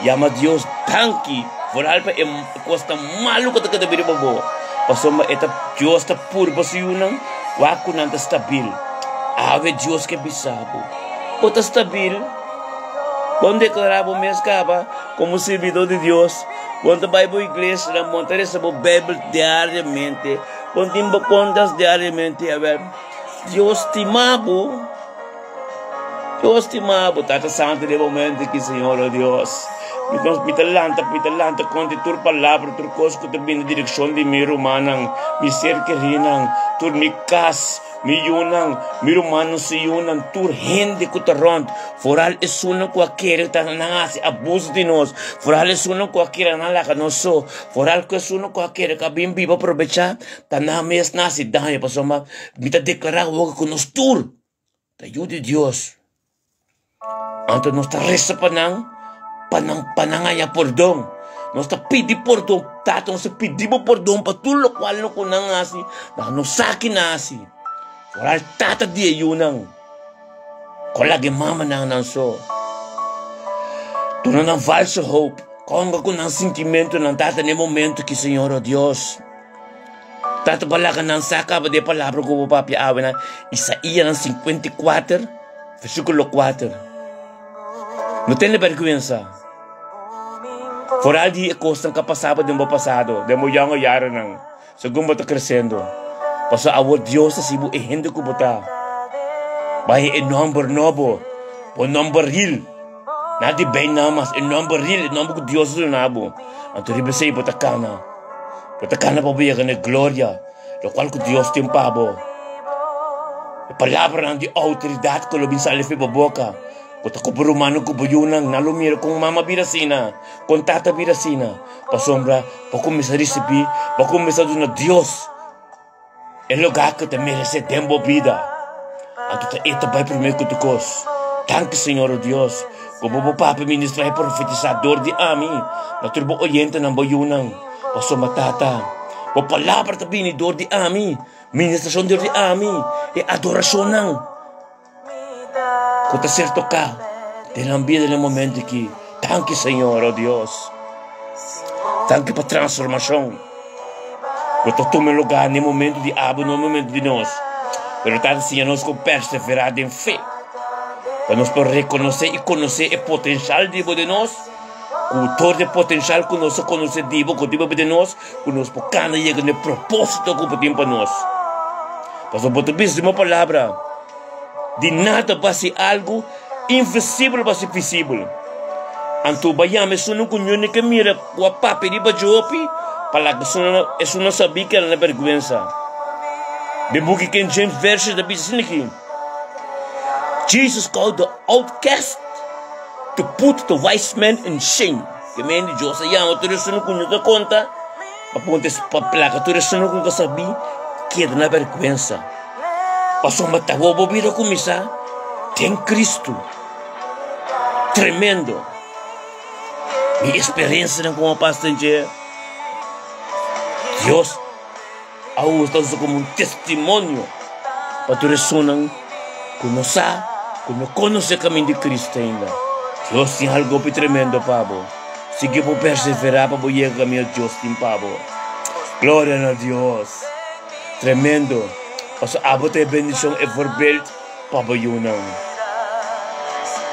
yama Dios danki foral pa e kosnan malu ku ta keda bira pa bo. Pasobra e ta Dios ta purba su yunan. Wak ku nan ta stabil. Awe Dios ke bisa bo, Bo ta stabil. Bo no deklará bo mes kaba komo sirbidó di Dios. Bo no ta bai bo iglesianan, bo no ta resa bo Beibel diariamente, bo no tin bo kontas diariamente. Awel, Dios stima bo. Dios stima bo, Tata Santu, den e momento aki, Señor, oh Dios. Mi nos mi ta lanta, mi ta lanta kontra tur palabra, tur kos ku ta bini direkshon di mi rumannan, mi ser kerinan, tur mi kas, mi yunan, mi rumannan su yunan, tur hende ku ta rònt, foral esunnan ku a kere ta nan hasi abuso di nos, foral esunnan ku a kere nan laga nos so, foral ku esunnan ku a kere ku a bin biba probechá, ta nan mes nan hasi daño, pasobra mi ta deklará awor ku nos tur ta yu di Dios. Anto nos ta resa pa nan, pa nan pa nan haña pordon. Nos ta pidi pordon, Tata, nos ta pidi bo pordon pa tur lokual no ku nan hasi, nan no sa ki nan hasi. Foral tata di e yunan, ku a laga e mamanan nan so. Duna nan falso hoop, konga ku nan sintimentunan, Tata, na e momento ki, Señor, o Dios. Tata pa laga nan sa kaba di e palabra ku bo papia awe na Isaías 54, versíkulo 4. No tene bèrgwensa. Foral di e kosnan ku a pasaba den bo pasado, den bo yòngo yaranan, segun bo ta kresendo. Pasobra awor Dios ta hasi bo e hende ku bo ta. Bai e nòmber nobo, bo nòmber ril. Nada di bay nan mas, e nomber real, e nomber ku Dios a duna bo. Anto riba esei bo ta kana. Bo ta kana pa bo yega na e gloria, lokual ku Dios tin pa bo. E palabranan di outoridat ku lo bin sali for bo boka, bo ta ku bo rumannan ku bo yunan, nan lo mira kon mama bira asina, kon tata bira asina, pasobra bo kuminsá risibí, bo kuminsá duna Dios E lugá ku ta meresé den bo bida, anto ta e ta bai promé ku tur kos. Danki, Señor, o Dios, ku bo bo papia ministrá i profetisá dor di ami na tur bo oyentenan, bo yunan. Pasobra, Tata, bo palabra ta bini dor di ami, ministrashon dor di ami, e adorashonnan ku ta ser toká den nan bida den e momento aki. Danki, Señor, o Dios. Danki pa transformashon ku ta tuma lugá den e momento di abo, no e momento di nos. Pero ta siña nos ku perseverá den fe, pa nos por rekonosé i konosé e potenshal di bo den nos, ku tur e potenshal ku nos a konosé di bo, ku di bo den nos, ku nos por kana yega na e propósito ku bo tin pa nos. Pasobra bo ta bisa den bo palabra, di nada bo hasi algu invisibel bo hasi visibel. Anto bo a yama esunnan ku ño ke mira ku a papia riba djopi pa laga esunnan sabí keda na bèrgwensa. Den buki King James Version ta bisa asina aki, Jesus called the outcast to put the wise men in shame. Ke men di Dios a yama tur esunnan ku ño ta konta pa ponte pa laga tur esunnan ku ka sabí keda na bèrgwensa. Pasobra ta bo bo bida kuminsá den Kristu. Tremendo! Mi eksperensianan komo pastor dje Dios a usa ta usa komo un testimonio pa tur esunnan ku no sa, ku no konosé kaminda di Kristu ainda. Dios tin algu hopi tremendo pa bo. Sigui bo perseverá pa bo yega kaminda Dios tin pa bo. Gloria na Dios! Tremendo! Pasobra abo ta e bendishon, e voorbeeld pa bo yunan.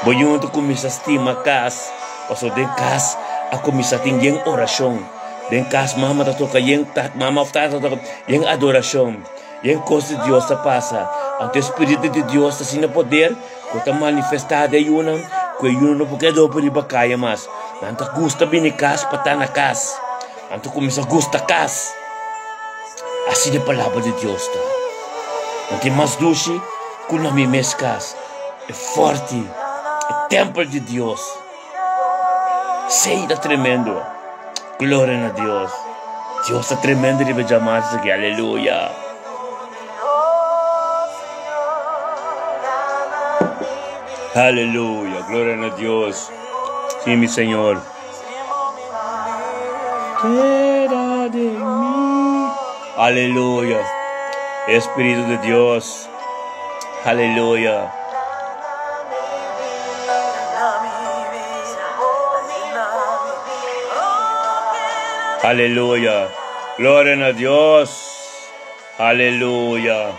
Bo yunan ta kuminsá stima kas, pasobra den kas a kuminsá tin yen orashon. Den kas mama ta toka yen, mama òf tata ta toka yen adorashon, yen kos di Dios ta pasa. Anto e spiritu di Dios ta asina poder ku ta manifestá den e yunan ku e yunan no por keda hopi riba kaya mas. Nan ta gusta bini kas pa ta na kas. Nan ta kuminsá gusta kas. Asina e palabra di Dios ta. No tin mas dushi ku na mi mes kas, e fòrti, e tèmpel di Dios. Esei ta tremendo. Gloria na Dios. Dios ta tremendo riba djamarsa aki. Aleluya. Aleluya. Gloria na Dios. Sí, mi Señor. Queda de mí. Aleluya. Espíritu de Dios. Aleluya. Aleluya. Gloria a Dios. Aleluya.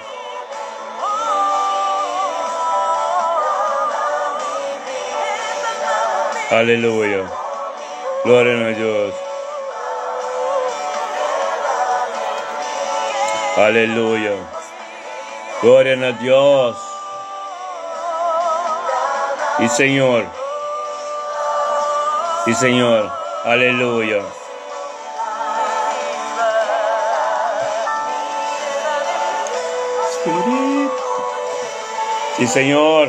Aleluya. Gloria a Dios. Aleluya. Gloria na Dios. Sí, Señor. Sí, Señor. Aleluya. Sí, Señor.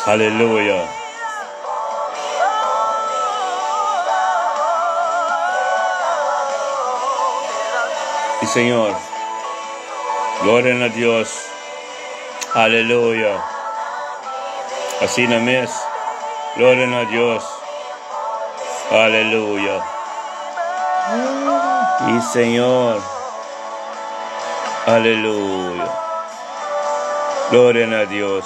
Aleluya. Sí, Señor. Gloria a Dios. Aleluya. Asina mes. Gloria na Dios. Aleluya. Sí, Señor. Aleluya. Gloria na Dios.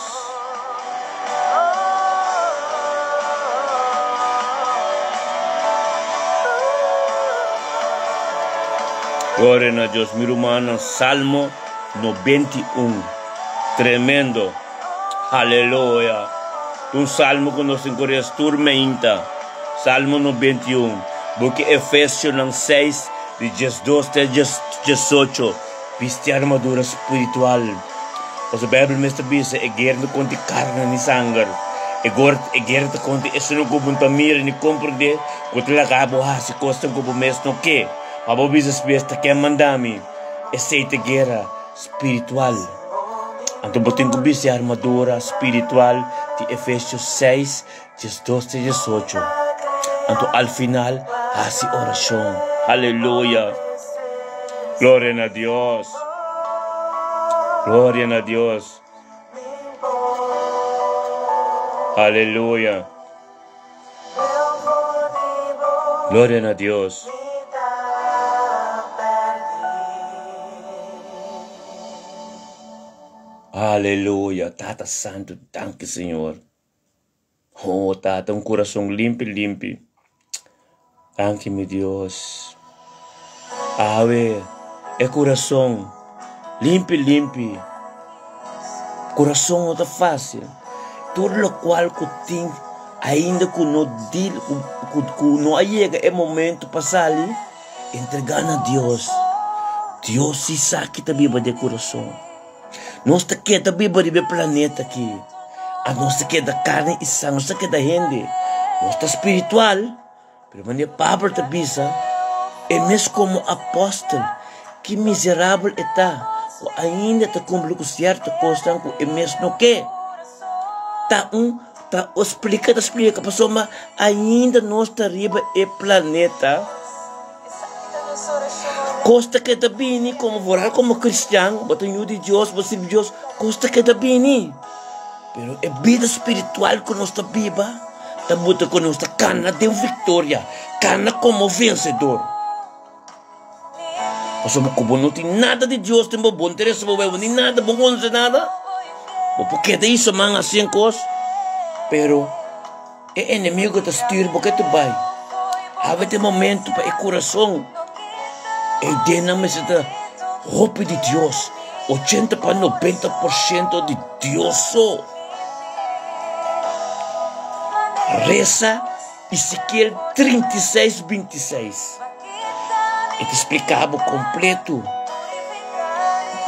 Gloria na Dios. Mi rumannan, Salmo 91. Tremendo. Aleluya. Un salmo ku nos tin ku res tur meinta. Salmo 91. Buki Efesionan 6, di 12 te 18. Bisti armadura spiritual. Pasobra Beibel mes ta bisa, E guera no konta karni ni sanger. E guera ta konta esun ku bo no ta mira ni komprendé, ku ta laga bo hasi kosnan ku bo mes no ke. Pa bo bisa spes ta ken manda mi. Esei ta guera spiritual. Anto bo tin ku bisti armadura spiritual di Efesios 6, 12 te 18. Anto al final hasi orashon. Aleluya! Gloria na Dios! Gloria na Dios! Aleluya! Gloria na Dios! Aleluya! Tata Santu, danki Señor. Oh, Tata, un kurason limpi limpi. Danki, mi Dios. Awe, e kurason limpi limpi. Kurason no ta fásil. Tur lokual ku tin ainda ku no deal ku ku ku no a yega e momento pa sali, entregá na Dios. Dios si sa ki ta biba den kurason. Nos ta keda biba riba e planeta aki. Anos ta keda karni i sangue, nos ta keda hende. Nos ta spiritual, pero manera Pablo ta bisa, e mes komo apòstel, ki miserabel e ta ku ainda ta kumpli ku sierto kosnan ku e mes no ke. Ta un ta splika ta splika pasobra ainda nos ta riba e planeta. Kos ta keda bini komo foral komo kristian, bo ta yu di Dios, bo sirbi Dios, kos ta keda bini. Pero e bida spiritual ku nos ta biba ta buta ku nos ta kana den viktoria, kana komo vensedor. Pasobra ku bo no tin nada di Dios den bo, bo no ta resa bo Bijbel ni nada, bo no konosé nada, bo por keda hisa man hasi en kos, pero E enemigo ta stuur bo ke tu bai. Hawe ta e momento pa e kurason. E ideanan mester ta hopi di Dios, 80 pa 90% di Dios so. Resa Ezekiel 36, 26. E ta splika bo kompleto.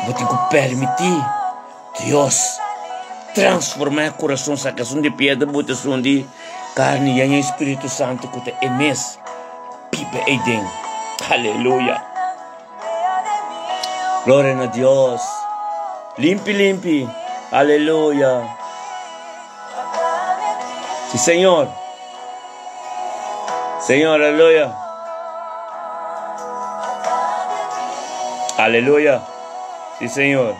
Bo tin ku permití. Dios transforma e kurason saka esun di piedra buta esun di karni yaña e Spiritu Santu ku ta e mes biba ei den. Aleluya! Gloria na Dios! Limpi limpi! Aleluya! Si Señor! Señor, aleluya! Aleluya! Si Señor!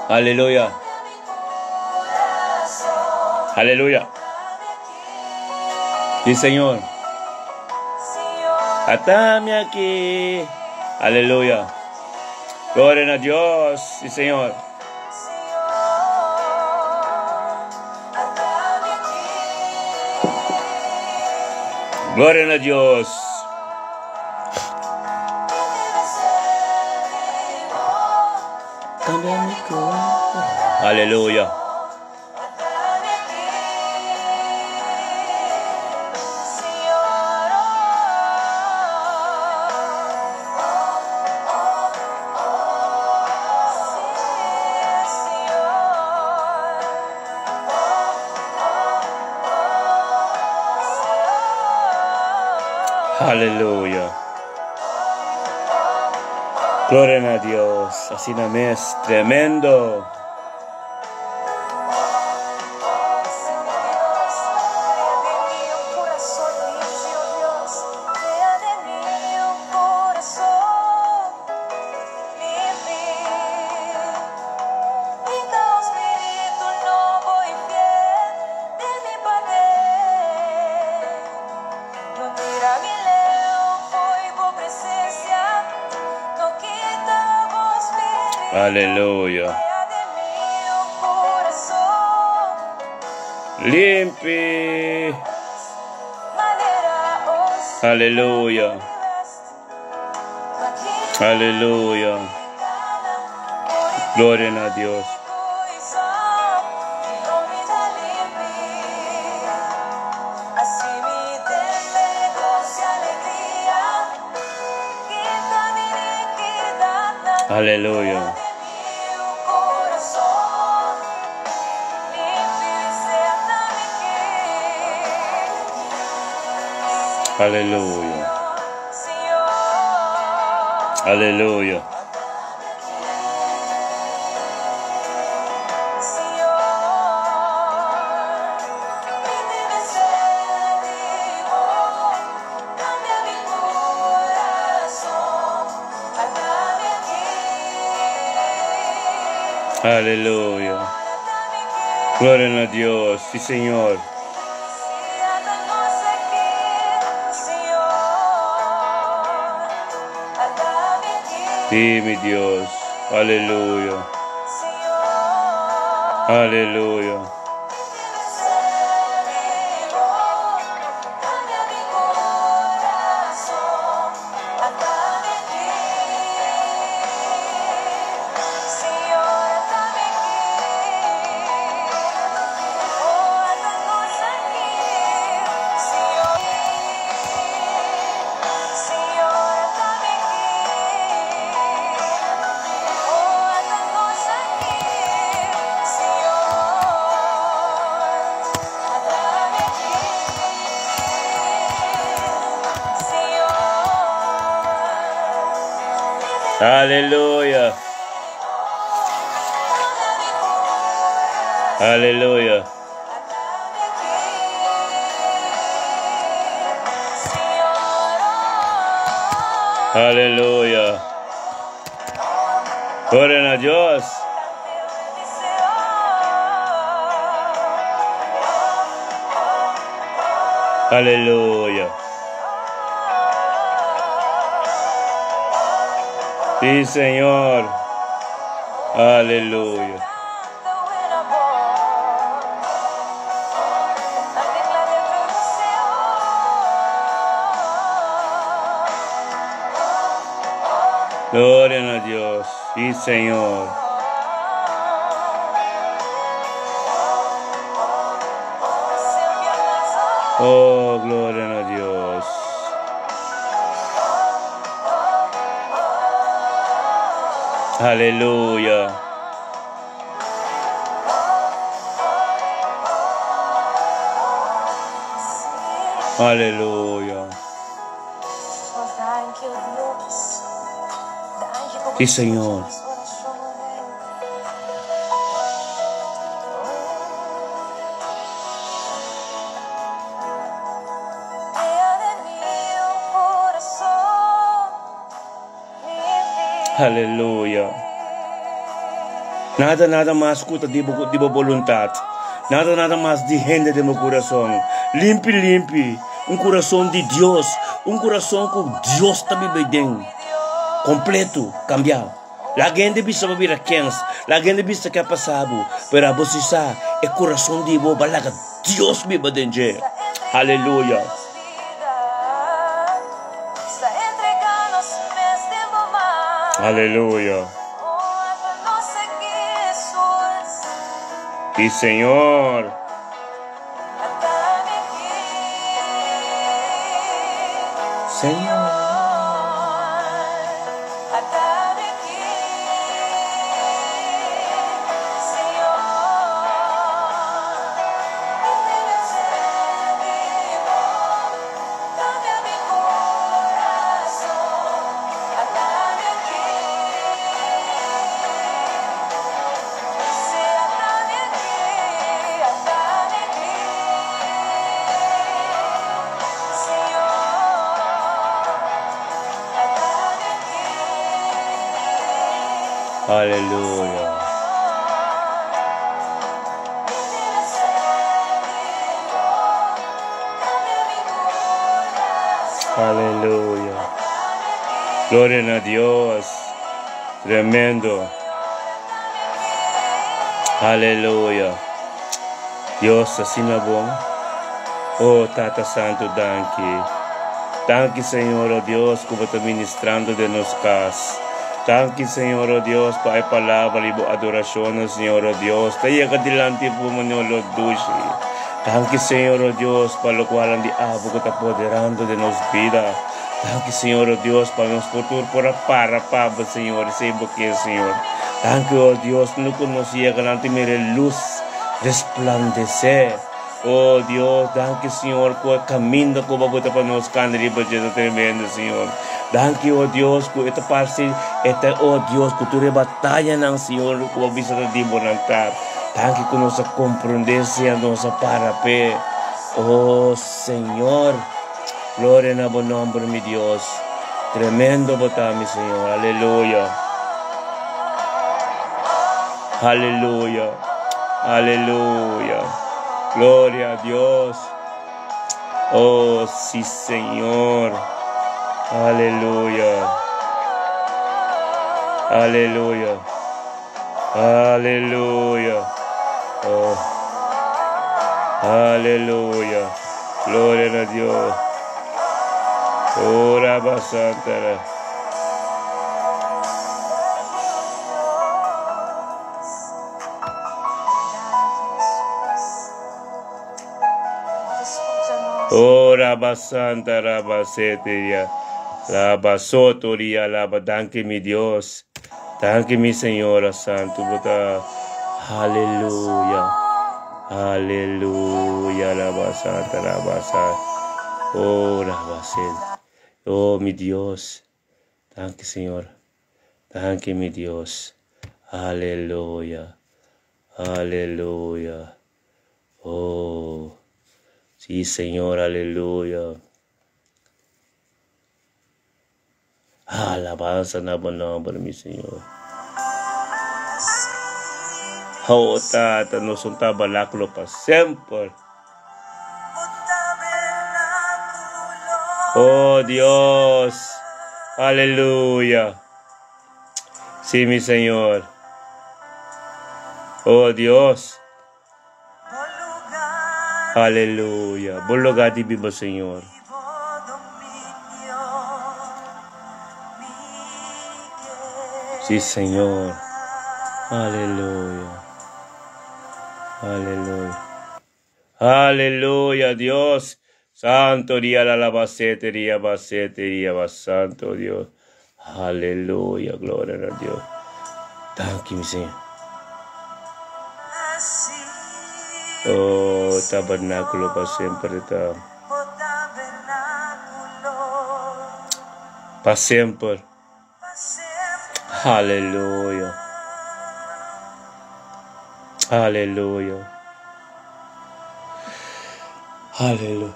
Aleluya. Aleluya. Sí, Señor. Atame aquí. Aleluya. Gloria a Dios. Sí, Señor. Gloria na Dios. Aleluya. Aleluya. Gloria na Dios. Asina mes. Tremendo. Aleluya. Limpi. Aleluya. Aleluya. Gloria na Dios. Aleluya. Aleluya. Aleluya. Aleluya. Gloria a Dios. Sí, Señor. Sí, mi Dios. Aleluya. Aleluya. Aleluya. Aleluya. Aleluya. Gloria a Dios. Aleluya. Sí, Señor. Aleluya. Gloria a Dios. Sí, Señor. Oh, gloria a Dios. Aleluya. Aleluya. Sí, Señor. Aleluya. Nada, nada mas ku ta di bo, di bo boluntat. Nada, nada mas di hende den bo kurason. Limpi, limpi. Un kurason di Dios. Un kurason ku Dios ta biba den. Kompleto, kambiá. Laga hende bisa bo bira kens. Laga hende bisa ke a pasa bo. Pero abo si sa, e kurason di bo ba laga Dios biba den dje. Aleluya. Aleluya. Sí, Señor. Señor. Aleluya. Aleluya. Gloria na Dios. Tremendo. Aleluya. Dios asina bon. Oh Tata Santu danki. Danki Señor oh Dios ku bo ta ministrando den nos kas. Danki Señor oh Dios pa e palabra i bo adorashonnan Señor oh Dios ta yega dilanti bo manera lo dushi. Danki Señor oh Dios pa lokualnan di abo ku ta poderando den nos bida. Danki Señor oh Dios pa nos por tur por a para pa bo Señor esei bo ke Señor. Danki oh Dios no ku nos yega nan ta mira e lus resplandesé. Oh Dios danki Señor ku e kaminda ku bo a buta pa nos kanda riba dje ta tremendo Señor. Danki oh Dios ku e ta parse e ta oh Dios ku tur e batayanan Señor ku bo a bisa ta di bo nan ta. Danki ku nos a komprondé Señor nos a para p'e. Oh Señor. Gloria na bo nomber mi Dios. Tremendo bo ta mi Señor. Aleluya. Aleluya. Aleluya. Gloria a Dios. Oh, sí, Señor. Aleluya. Aleluya. Aleluya. Oh. Aleluya. Gloria na Dios. Oh, Rabba Santa. Oh, Rabba Santa, Rabba Seteria. Rabba Sotoria, Rabba, danke mi Dios. Danki mi Señora Santu bo ta Aleluya Aleluya Alaba Santa Alaba Sa Oh Alaba Sel Oh mi Dios Danki Señor Danki mi Dios Aleluya Aleluya Oh Si Señor Aleluya. Alabansa na bo nomber, mi Señor. Oh, Tata, nos un tabernáculo pa semper. Oh, Dios. Aleluya. Sí, mi Señor. Oh, Dios. Aleluya. Bo lugar di biba, Señor. Sí, Señor. Aleluya. Aleluya. Aleluya, Dios. Santo día la alabacete, día bacete, día santo Dios. Aleluya, gloria a Dios. Thank you, Señor. Oh, tabernáculo para siempre está. Para siempre. Aleluya. Aleluya. Aleluya.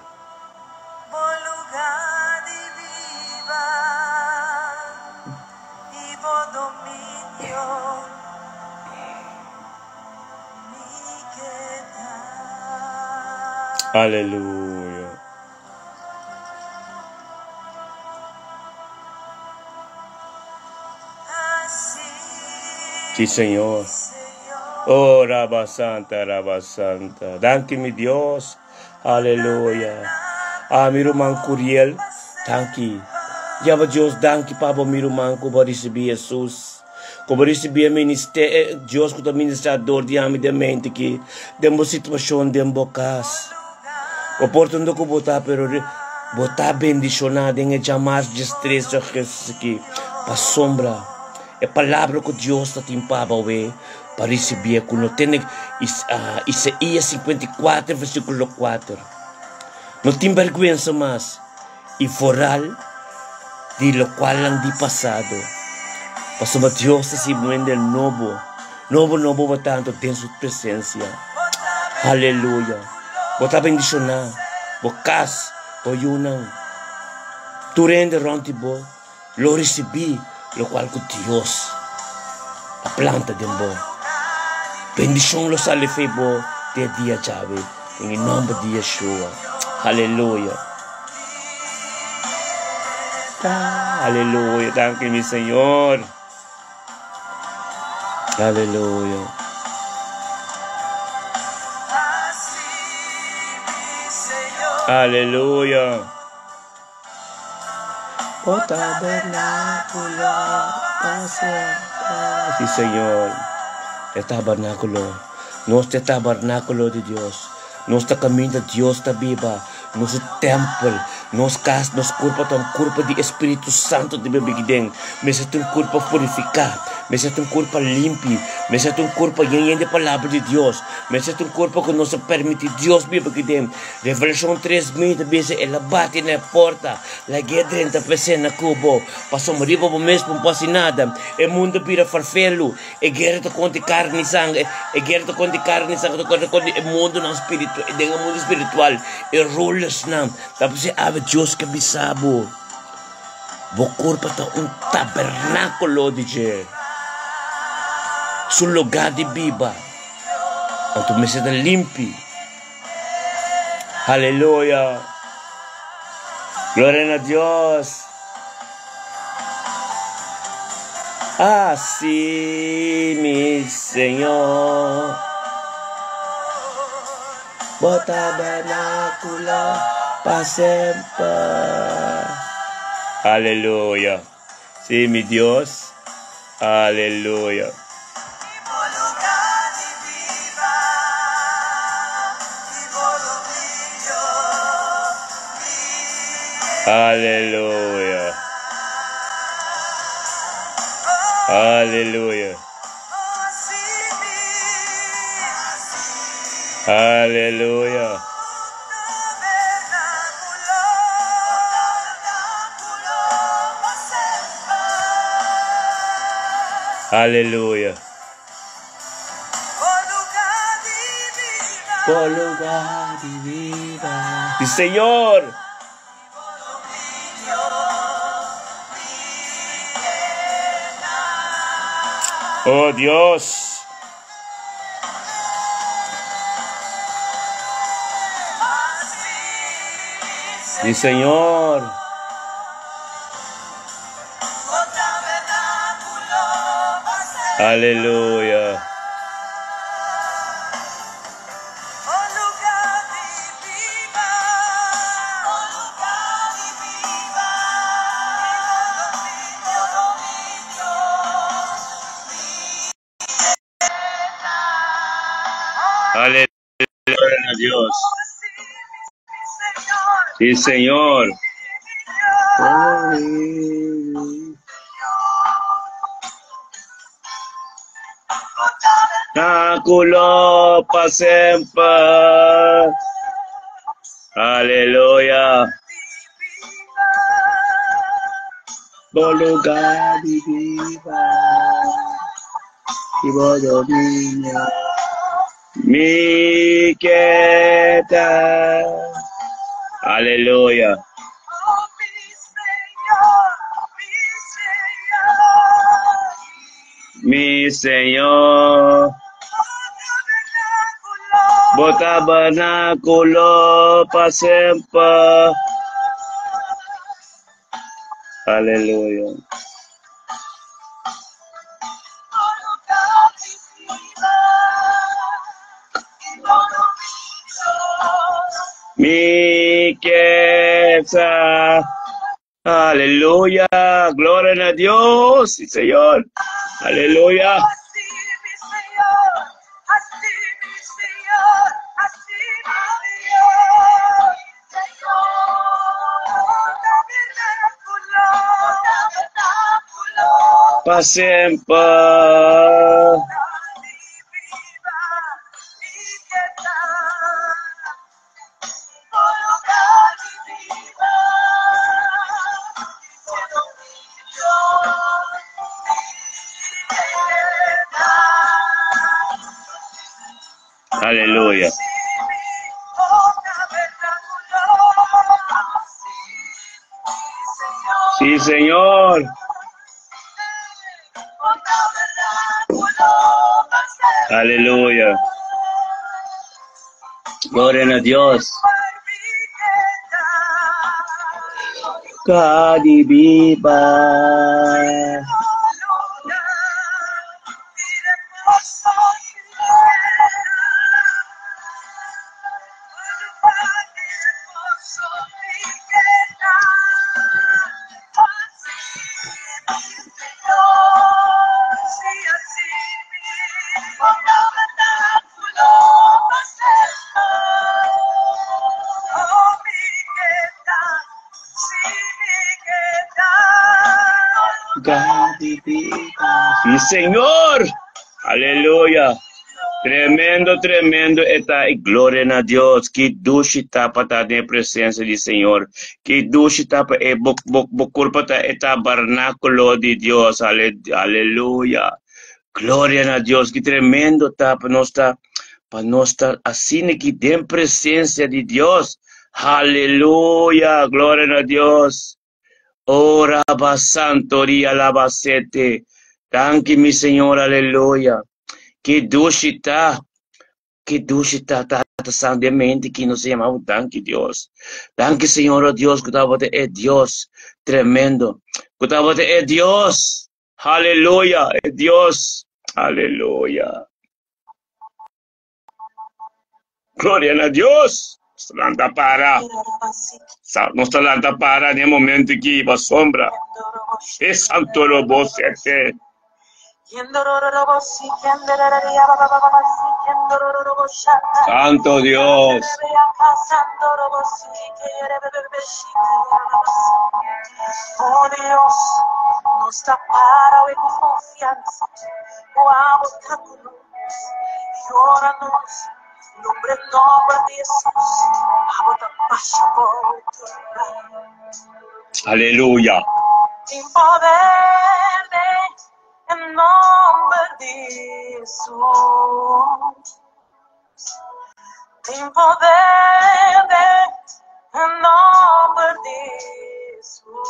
Aleluya. Sí, Señor. Oh, Rabba Santa, Rabba Santa. Danki, mi Dios. Aleluya. Ah, mi ruman Curiel. Danki. Yaba Dios, danki pa bo, mi ruman, ku bo risibí Jesus. Ku bo risibí e ministerio, Dios ku ta ministrador di ami den mente ki, den bo situashon, den bo kas. Bo por ta unda ku bo ta, pero bo ta bendishoná den e djamars djestres di Jesus aki, pasobra e palabra ku Dios ta tin pa bo awe, pa risibié ku no tene Isaías 54 versíkulo 4. No tin bèrgwensa mas i foral di lokualnan di pasado, pasobra Dios ta hasi bo hende nobo, nobo nobo bo tantu den su presensia. Aleluya! Bo ta bendishoná, bo kas, bo yunan, tur hende rònt di bo lo risibí lokual ku Dios. a planta den bo. Bendishon lo sali fei bo te dia djawe den e nòmber di Yeshua. Aleluya. Aleluya. Danki mi Señor. Aleluya. Aleluya. O tabernáculo pa semper. Sí, Señor. E tabernáculo. Nos ta e tabernáculo di Dios. Nos ta kaminda Dios ta biba. Nos e tèmpel. Nos kas, nos kurpa ta un kurpa di e Spiritu Santu ta biba aki den. Mester ta un kurpa purifiká. Mester ta un kurpa limpi. Mester ta un kurpa yen yen di palabra di Dios. Mester ta un kurpa ku nos ta permití Dios biba aki den. Revelashon 3:20 ta bisa, El a bati na e porta, lag'é drenta pa e sena ku bo. Pasobra riba bo mes bo no por hasi nada. E mundu a bira farfelu. E guera ta kontra e karni i sanger. E guera ta kontra e karni i sanger, ta kontra kontra e mundunan spiritu, den e mundu spiritual, e rulersnan. Ta p'esei awe Dios ke bisa bo, bo kurpa ta un tabernákulo di dje, su lugá di biba. Anto mester ta limpi. Aleluya! Gloria na Dios! Así mi Señor, bo tabernáculo pa semper. Aleluya! Sí, mi Dios. Aleluya. Aleluya. Aleluya. Aleluya. Aleluya. Bo lugar di biba. Di Señor. Oh Dios. Di Señor. Aleluya. Aleluya a Dios. Sí, Señor. Tabernáculo pa semper. Aleluya. Bo lugar di biba i bo dominio. Mi ke ta. Aleluya. Mi Señor. Bo tabernáculo pa semper. Aleluya. Mi ke sa. Aleluya. Gloria a Dios, sí, Señor. Aleluya. Pa semper. Aleluya. Sí, Señor. Aleluya. Gloria na Dios. Kadi biba. Sí, Señor. Aleluya. Tremendo, tremendo está. Y gloria a Dios. Que dushi tapa ta den presencia del Señor. Que dushi tapa e bok bok bok culpa ta e tabernáculo de Dios. Aleluya. Gloria a Dios. Que tremendo tapa no está para no estar así que den presencia de Dios. Aleluya. Gloria a Dios. Ora santo ria labacete. Danke mi Señor, aleluya. Que dushi ta. Que dushi ta tata santo mente que nos llama danke Dios. Danke Señor, oh Dios, que é Dios tremendo. Que é Dios. Aleluya, é Dios. Aleluya. Gloria a Dios. Lanta para. Nos lanta para en el momento que iba sombra. Es santo lobo sete. Santo Dios. Oh Dios, nos para en confianza. Lloranos. Nombre, nombre de Jesús. Aleluya. Sin poder de en nombre de Jesús. Sin poder de en nombre de Jesús.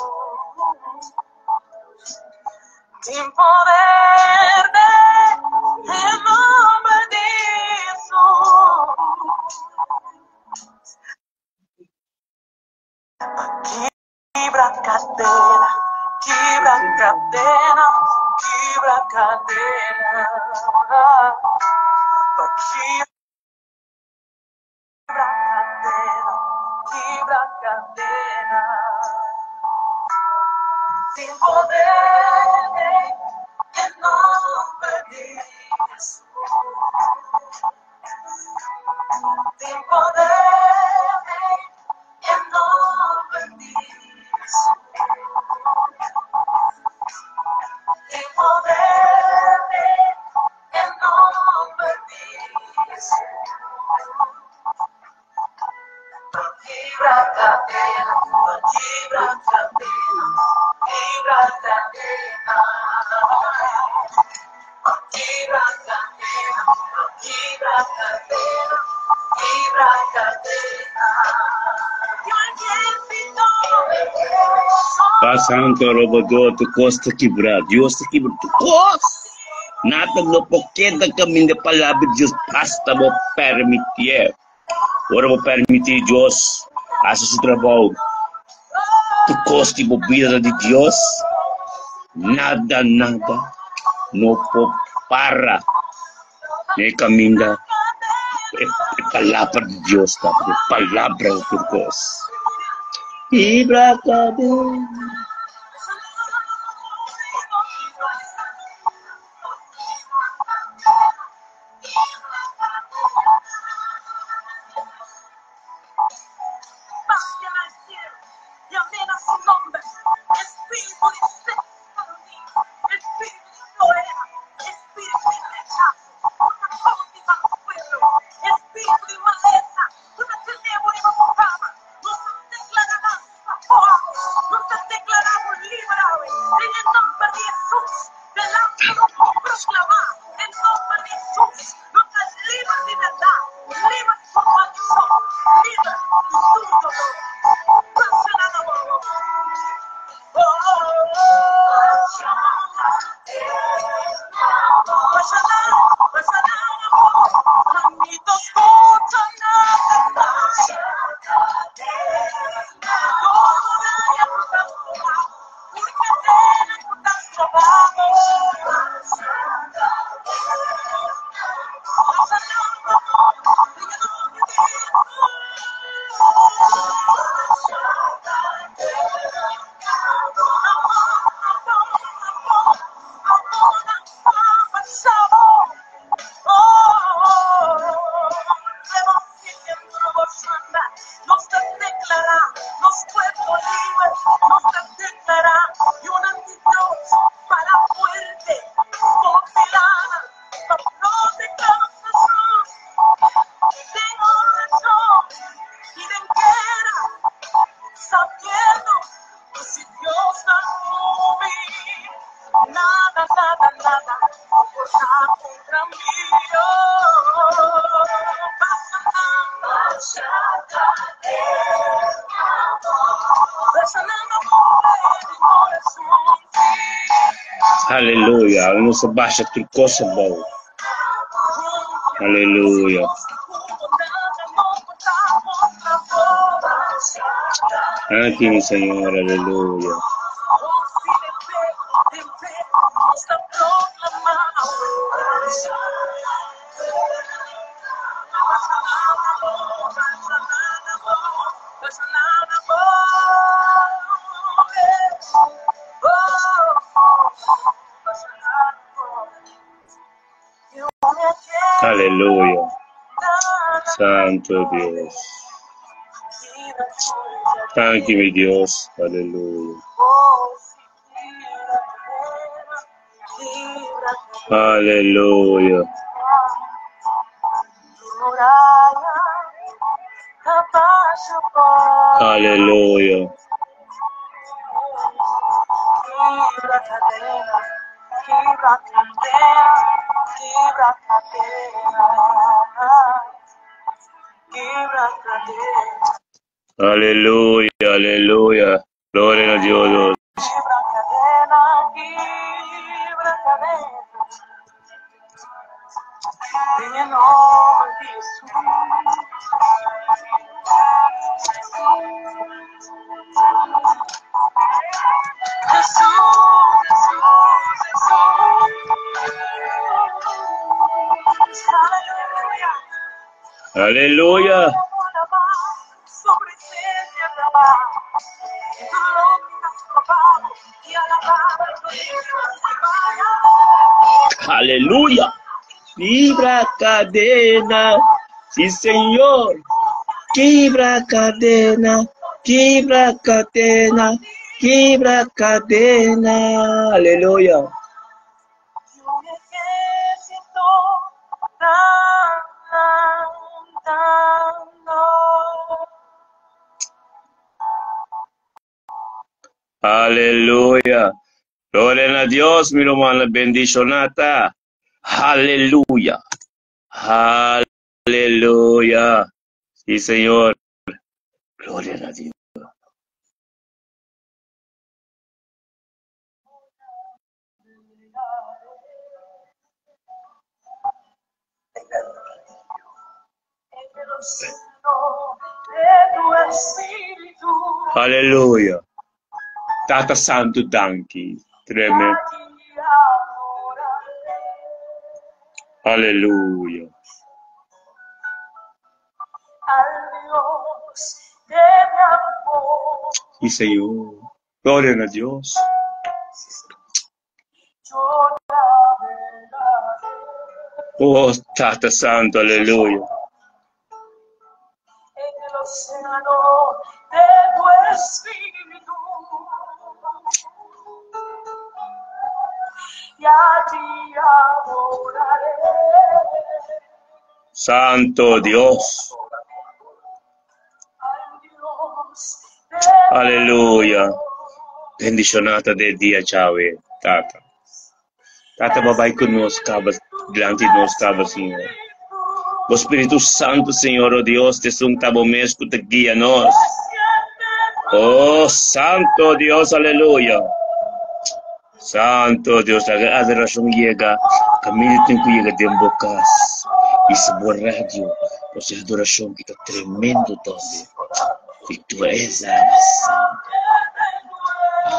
Sin poder de en nombre de Jesús. Quebra cadena, quebra cadena, quebra cadena. Quebra cadena, quebra cadena. Sin poder en nombre de Jesús. Sin poder en nombre de Jesús. Sin poder en nombre de Jesús. Quebra cadena, quebra cadena, quebra cadena. Quebra cadena, quebra cadena, quebra cadena. Santo robodor, tu costa quebrar, Dios te quebra, tu costa. Nada no poqueta caminho de palavra de Deus, basta vou permitir. Agora vou permitir Deus, faça seu trabalho. Tu costa e bebida de Deus, nada, nada, não pode para. Nem caminho é palavra de Deus, tá? É palavra de Deus. Quebra cadena. Aleluya. Nos a basha tur kos abou. Aleluya. Danki, mi Señor. Aleluya. Aleluya. Santo Dios. Thank you, mi Dios. Aleluya. Aleluya. Aleluya. Aleluya, aleluya. Gloria a Dios. Aleluya. Aleluya. Vibra cadena. Sí, Señor. Quebra cadena. Quebra cadena. Quebra cadena. Aleluya. Aleluya. Gloria a Dios, mi hermano. Bendicionata. Aleluya. Aleluya. Sí, Señor. Gloria a Dios. Aleluya. Tata Santo, danki. Tremendo. Aleluya. Sí, Señor. Gloria a Dios. Oh, Tata Santo, aleluya. En el océano de tu espíritu. Y allí adoraré. Santo Dios. Al Dios de Aleluya. Bendicionata de dia, Chave, Tata. Tata, babay con nos, cabas, delante de nos, cabas, Señor. O Espíritu Santo, Señor, oh Dios, te sun tabo mesco, te guía nos. Oh, Santo Dios, aleluya. Santo Dios, la adoración llega, camino tengo llega de bocas. Y su radio, pues adoración que está tremendo también. Y tú eres santo.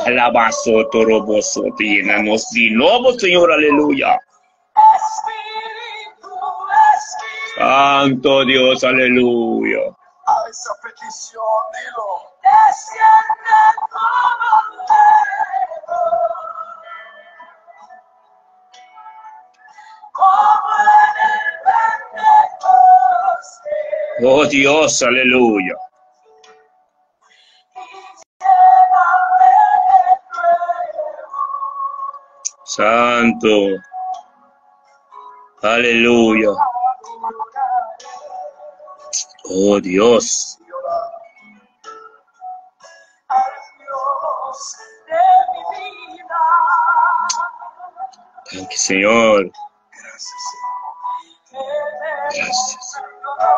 Alabazo, toroboso, te llénanos de nuevo, Señor, aleluya. Espíritu, Espíritu. Santo Dios, aleluya. A esa petición, dilo. Desciende como fuego, como en el Pentecostés. Oh Dios, aleluya. Y lléname de nuevo. Santo. Aleluya. Oh Dios. Y ora. Al Dios de mi vida. Thank you, Señor. Gracias, Señor. Que me Gracias. perdonó.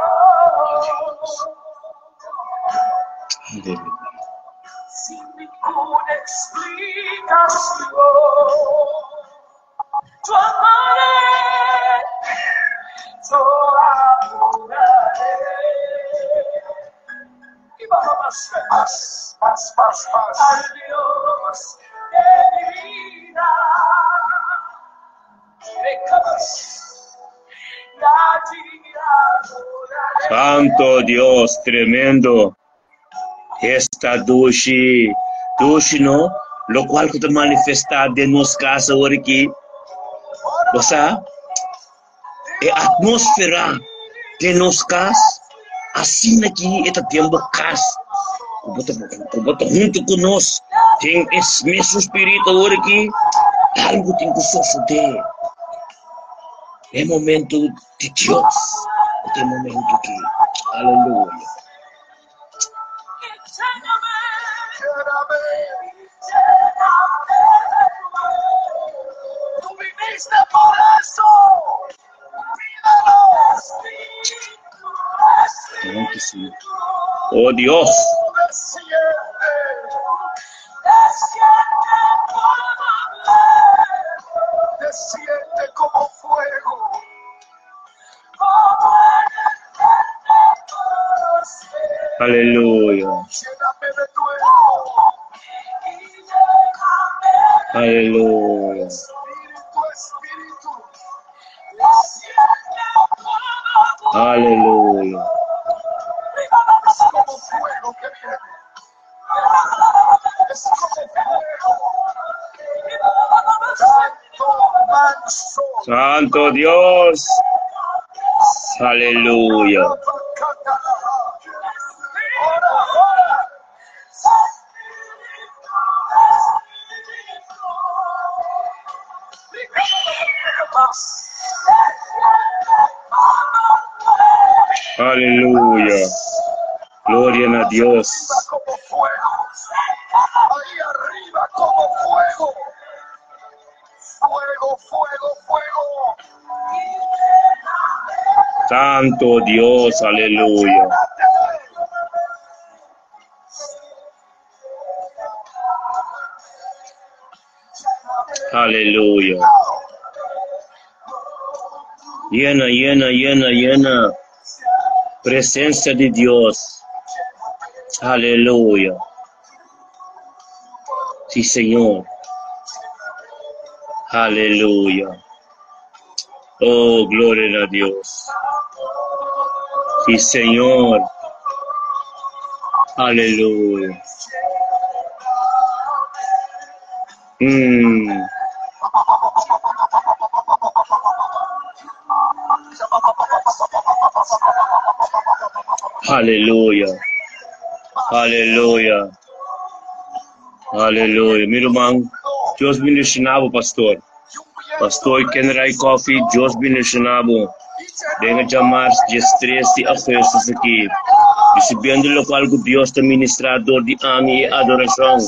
Aleluya. Sin ninguna explicación. Yo amaré, yo adoraré. Y vamos más, Más, más, más, más. al Dios de mi vida. Y a ti adoraré. Santo Dios, tremendo. Esta dushi, dushi no, lo cual ku ta manifestá den nos kas awor aki. Bo sa, e atmósfera den nos kas, asina aki e ta den bo kas. Ku bo ta, ku bo ta huntu ku nos, den e mesun spiritu awor aki, algu tin ku sosodé. E momento di Dios, e momento aki. Aleluya. Enséñame, Lléname. lléname de nuevo. Tú viniste por eso. Pídelo. Espíritu, Thank you, Señor. Espíritu, Oh Dios. Desciende. desciende como fuego, Desciende como fuego. como en el Pentecostés. Aleluya. Lléname de nuevo. Y lléname de Aleluya. Espíritu, Espíritu. Desciende como fuego. Aleluya. Es como fuego que viene. Es como fuego. Santo, manso. Santo Dios. Aleluya. Ora, ora. Más. Aleluya. Gloria a Dios. Arriba como fuego. Ahí arriba como fuego. Fuego, fuego, fuego. Santo Dios. Aleluya. Llénate. Aleluya. Llena, llena, llena, llena. Presencia de Dios. Aleluya. Sí, Señor. Aleluya. Oh, gloria a Dios. Sí, Señor. Aleluya. Aleluya. Aleluya. Aleluya. Mi ruman, Dios bendishoná bo, pastor. Pastor Kenray Coffee, Dios bendishoná bo. Venga djamars 13 di augustus aki. Risibiendo lokual ku Dios ta ministrá dor di ami i adorashon.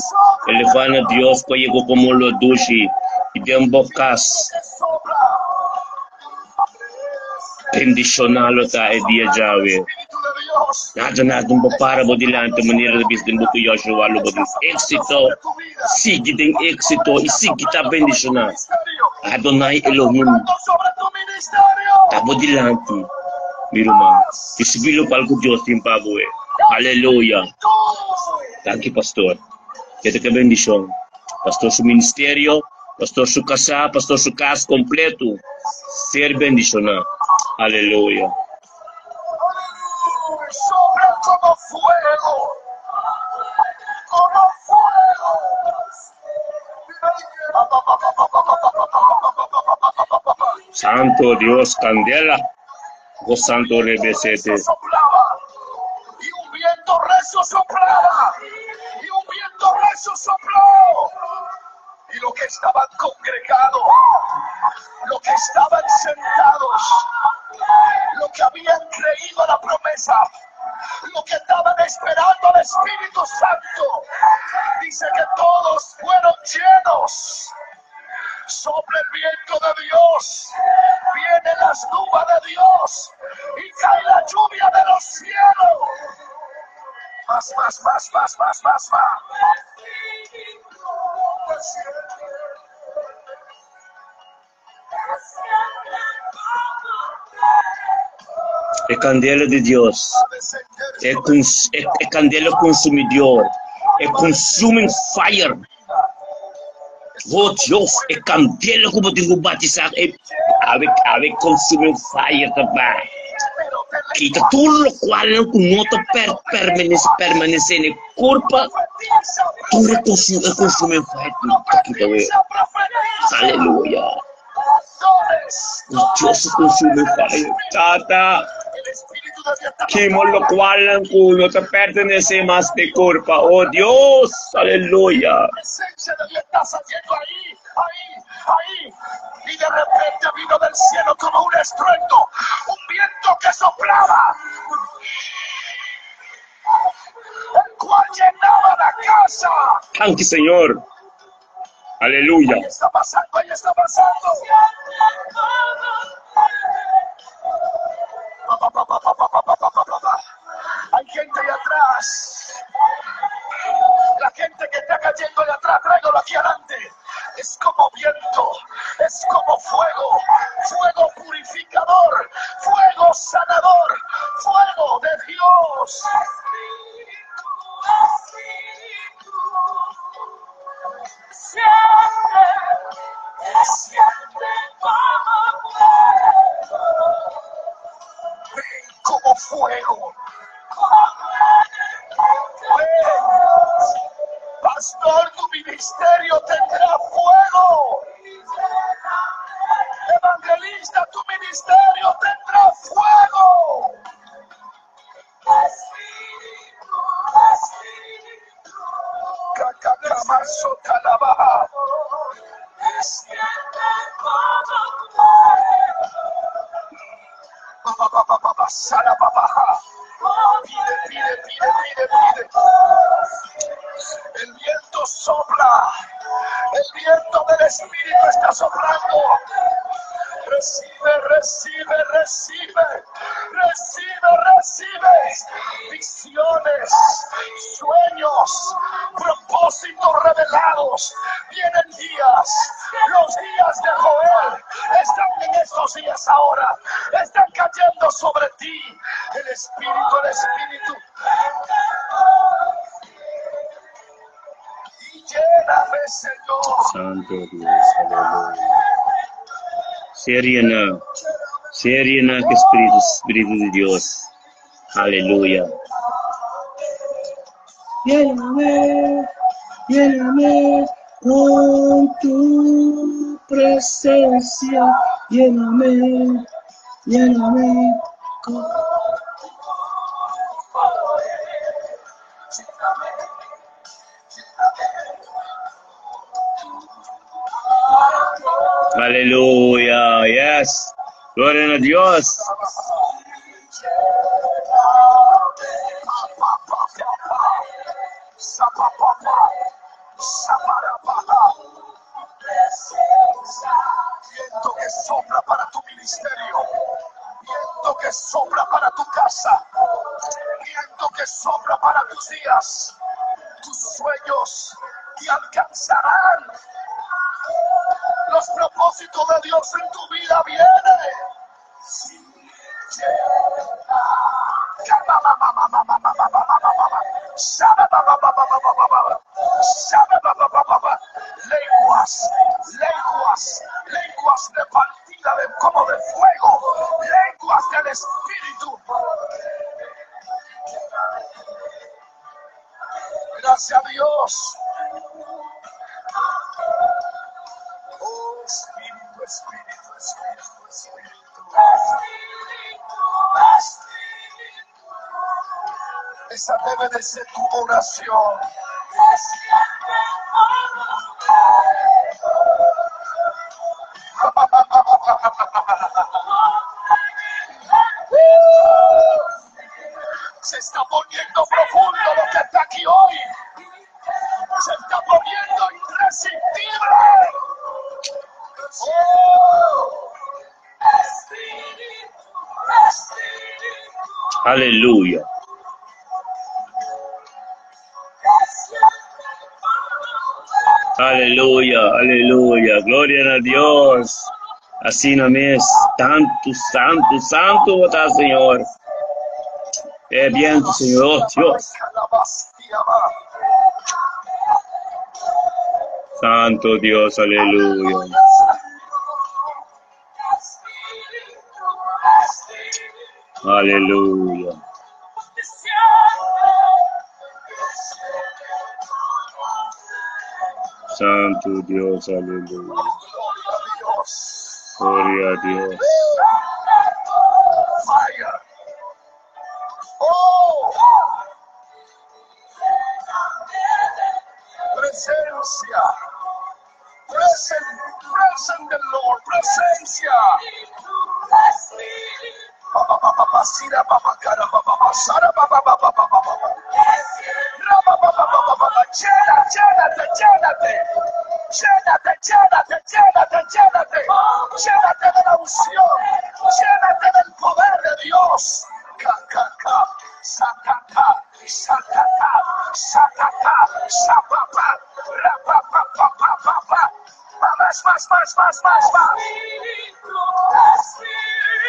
Elevá na Dios pa yega komo lo dushi i den bo kas. Bendishoná lo ta e dia djawe. Nada nada no por para bo dilanti manera ta bisa den buki Joshua lo bo tin éxito. Sigui den éxito i sigui ta bendishoná. Adonai Elohim ta bo dilanti, mi ruman. Risibí lokual ku Dios tin pa bo. Aleluya. Danki pastor. Keda ke bendishon. Pastor su ministerio, pastor su kasá, pastor su kas kompleto ser bendishoná. Aleluya. Sopla como fuego. Como fuego. Santo Dios, candela. Oh Santo rebesete. Soplaba. Y un viento recio soplaba. Y un viento recio sopló. Y los que estaban congregados, los que estaban sentados, los que habían creído la promesa, los que estaban esperando al Espíritu Santo, dice que todos fueron llenos. Sopla el viento de Dios, vienen las nubes de Dios y cae la lluvia de los cielos. Más, más, más, más, más, más, más. E candela de Dios. E, cons e, e candela consumidor. E consuming fire. Oh Dios, e candela como tengo batizado. E, ave, ave consuming fire também. Quita tudo lo cual no te per, permanece, permanece en culpa. Tú e consuming fire. Quita, we. Aleluya. Dios consume fire. Tata. Quimo lo cual no te pertenece más de culpa. Oh Dios, aleluya. La presencia de Dios está saliendo ahí, ahí, ahí. Y de repente vino del cielo como un estruendo, un viento que soplaba, el cual llenaba la casa. Thank you, Señor. Aleluya. Ahí está pasando, ahí está pasando. Pa, pa, pa, pa, pa, pa, pa, pa, pa, pa, pa. Hay gente ahí atrás. La gente que está cayendo de atrás, tráigalo aquí adelante. Es como viento, es como fuego, fuego purificador, fuego sanador, fuego de Dios. Ven como fuego. Ven. Pastor, tu ministerio tendrá fuego. Evangelista, tu ministerio tendrá fuego. Cacacamazo talabaja. Sala babaja. Pide, pide, pide, pide, pide. El viento sopla. El viento del Espíritu está soplando. Recibe, recibe, recibe. Recibe, recibe. Visiones, sueños, propósitos revelados. Vienen días. Los días de Joel están en estos días ahora. Están cayendo sobre ti. El Espíritu, el Espíritu. Y lléname, Señor. Santo Dios, aleluya. Serena, serena que Espíritu, Espíritu de Dios. Aleluya. Lléname, lléname con tu presencia. Lléname, lléname con... Aleluya, yes. Gloria a Dios. Viento que sopla para tu ministerio, viento que sopla para tu casa, viento que sopla para tus días, tus sueños te alcanzarán. Los propósitos de Dios en tu vida vienen. Lenguas, lenguas, lenguas de partida de como de fuego, lenguas del Espíritu. Gracias a Dios. Oh, Espíritu, Espíritu, Espíritu, Espíritu. Esa debe de ser tu oración. Se está poniendo profundo lo que está aquí hoy. Se está poniendo irresistible. Oh. Aleluya. Aleluya, aleluya. Gloria a Dios. Asina mes, santu, santu, santu bo ta, Señor. E bientu, Señor, oh Dios. Santo Dios, aleluya. Aleluya. Santo Dios, aleluya. Gloria a Dios. Fire. Oh. Presencia. Present, present the Lord. Presencia. Llénate, llénate, llénate, llénate, llénate, llénate, llénate de la unción, llénate del poder de Dios. Ka, ka, ka, sa, ka, ka, sa, ka, ka, sa, ka, ka, sa, pa, pa, ra, pa, pa, pa, pa, pa, pa. Más, más, más, más, más, más.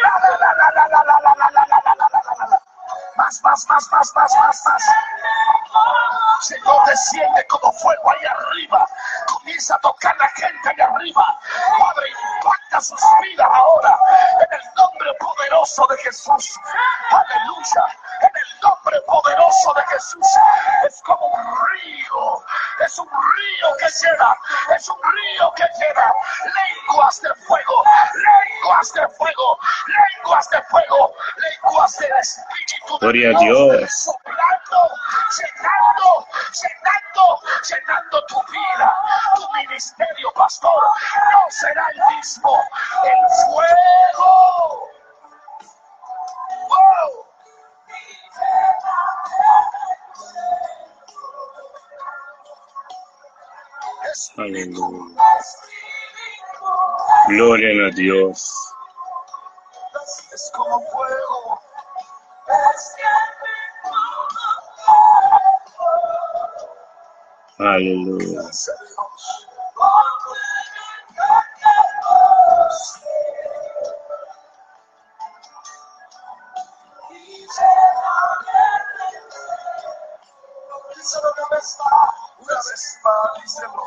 La, la, la, la, la, la, la, la, la, la, la, la, la, la. Más, más, más, más, más, más, más. Señor, desciende como fuego ahí arriba. Comienza a tocar la gente ahí arriba. Padre, impacta sus vidas ahora. En el nombre poderoso de Jesús. Aleluya. En el nombre poderoso de Jesús. Es como un río. Es un río que llena. Es un río que llena. Lenguas de fuego. Lenguas de fuego. Lenguas de fuego. Lenguas del Espíritu de Gloria a Dios. Dios. Soplando, llenando, llenando, llenando tu vida, tu ministerio, pastor. No será el mismo. El fuego. ¡Wow! Espíritu. Aleluya. Gloria a Dios. Es como fuego. Aleluya. Gracias a Dios. Díselo una vez más, una vez más, díselo.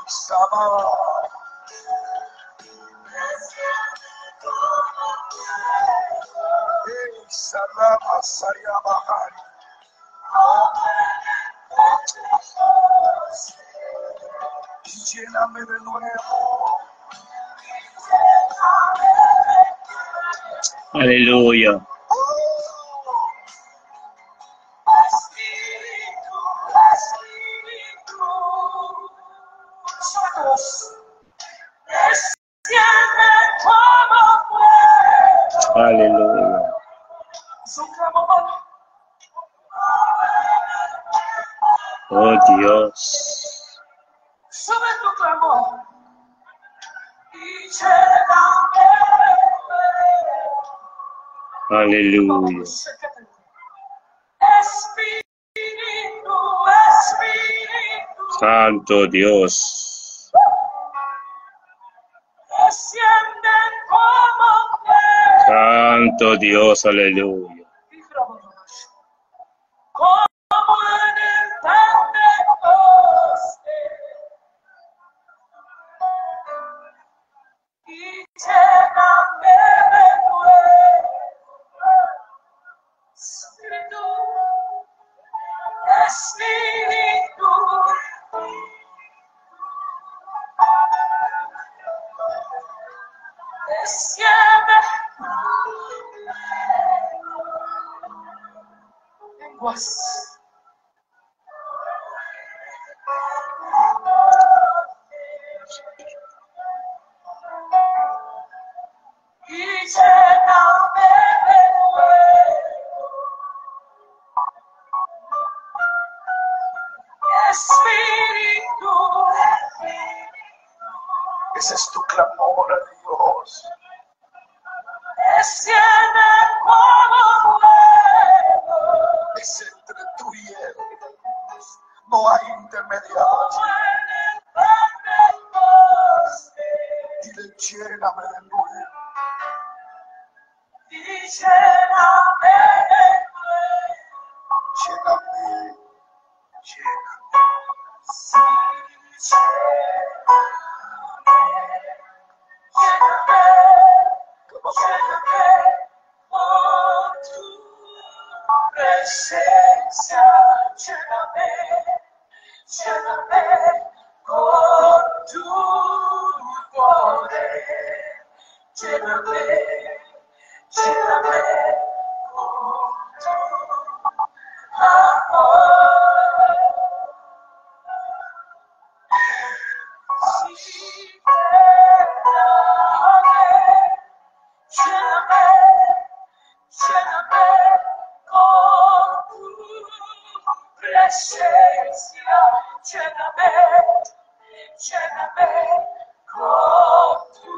Sama. Salama, Sariamahari. Lléname de nuevo. Aleluya. Aleluya. Oh Dios. Sube tu clamor y lléname. Aleluya. Espíritu, Espíritu. Santo Dios. Desciende como fuego. Santo Dios, aleluya. Como en el Pentecostés. Y lléname de nuevo. Desciende. Lenguas. Y lléname de nuevo. Espíritu. Ese es tu clamor a Dios. Desciende como fuego. Es entre tú y Él. No hay intermediario. Como en el Pentecostés. Dile, lléname de nuevo. Y lléname de nuevo. Lléname. Lléname. Sí, lléname. Lléname. Lléname con tu presencia. Lléname. Lléname con tu poder. Lléname. Lléname con tu amor. Sí, lléname, lléname, lléname con tu presencia. Lléname, lléname con tu.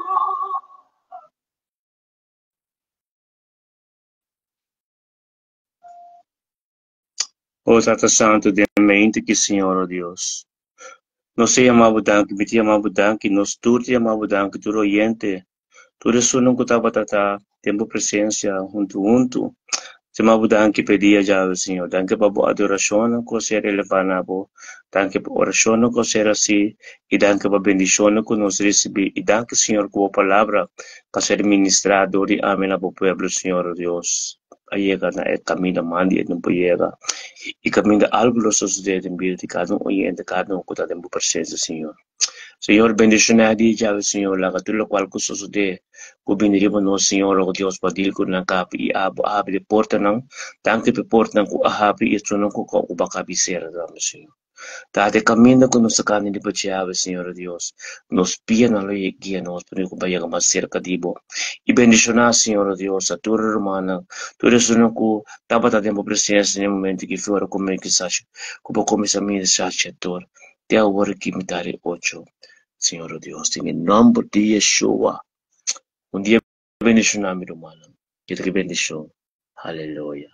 O Tata Santu, den mente ku Señor, o Dios. Nos ta yama bo danki, mi ta yama bo danki, nos tur ta yama bo danki, tur oyente, tur esunnan ku tabata ta den bo presensia huntu huntu. Ta yama bo danki pa e dia djawe, Señor. Danki pa bo adorashonnan ku a ser elevá na bo. Danki pa orashonnan ku a ser hasí i danki pa bendishonnan ku nos risibí. I danki, Señor, ku bo palabra a ser ministrá dor di ami na bo pueblo, Señor, o Dios. A yega na e kaminda mandi e no por yega i kaminda algu lo sosodé den bida di kada un oyente, kada un ku ta den bo presensia, Señor. Señor, bendishoná e dia djawe, Señor, laga tur lokual ku sosodé ku bini riba nos, Señor, o Dios, pa dil ku nan kapi i abo a habri e portanan, danki pa e portanan ku a habri i esunnan ku ku a sera tambe, Señor. Tata, e kaminda ku nos ta kana riba dje awe, Señor Dios, nos pianan lo guia nos pa nos por yega mas serka di bo. I bendishoná, Señor Dios, a tur e rumannan, tur esunnan ku tabata den bo presensia na e momento aki fuera ku mi kisas ku bo kuminsá ministrá tur te awor aki mitad di ocho, Señor Dios, den e nòmber di Yeshua. Un dia bendishoná, mi rumannan. Ke ta ki bendishon. Aleluya.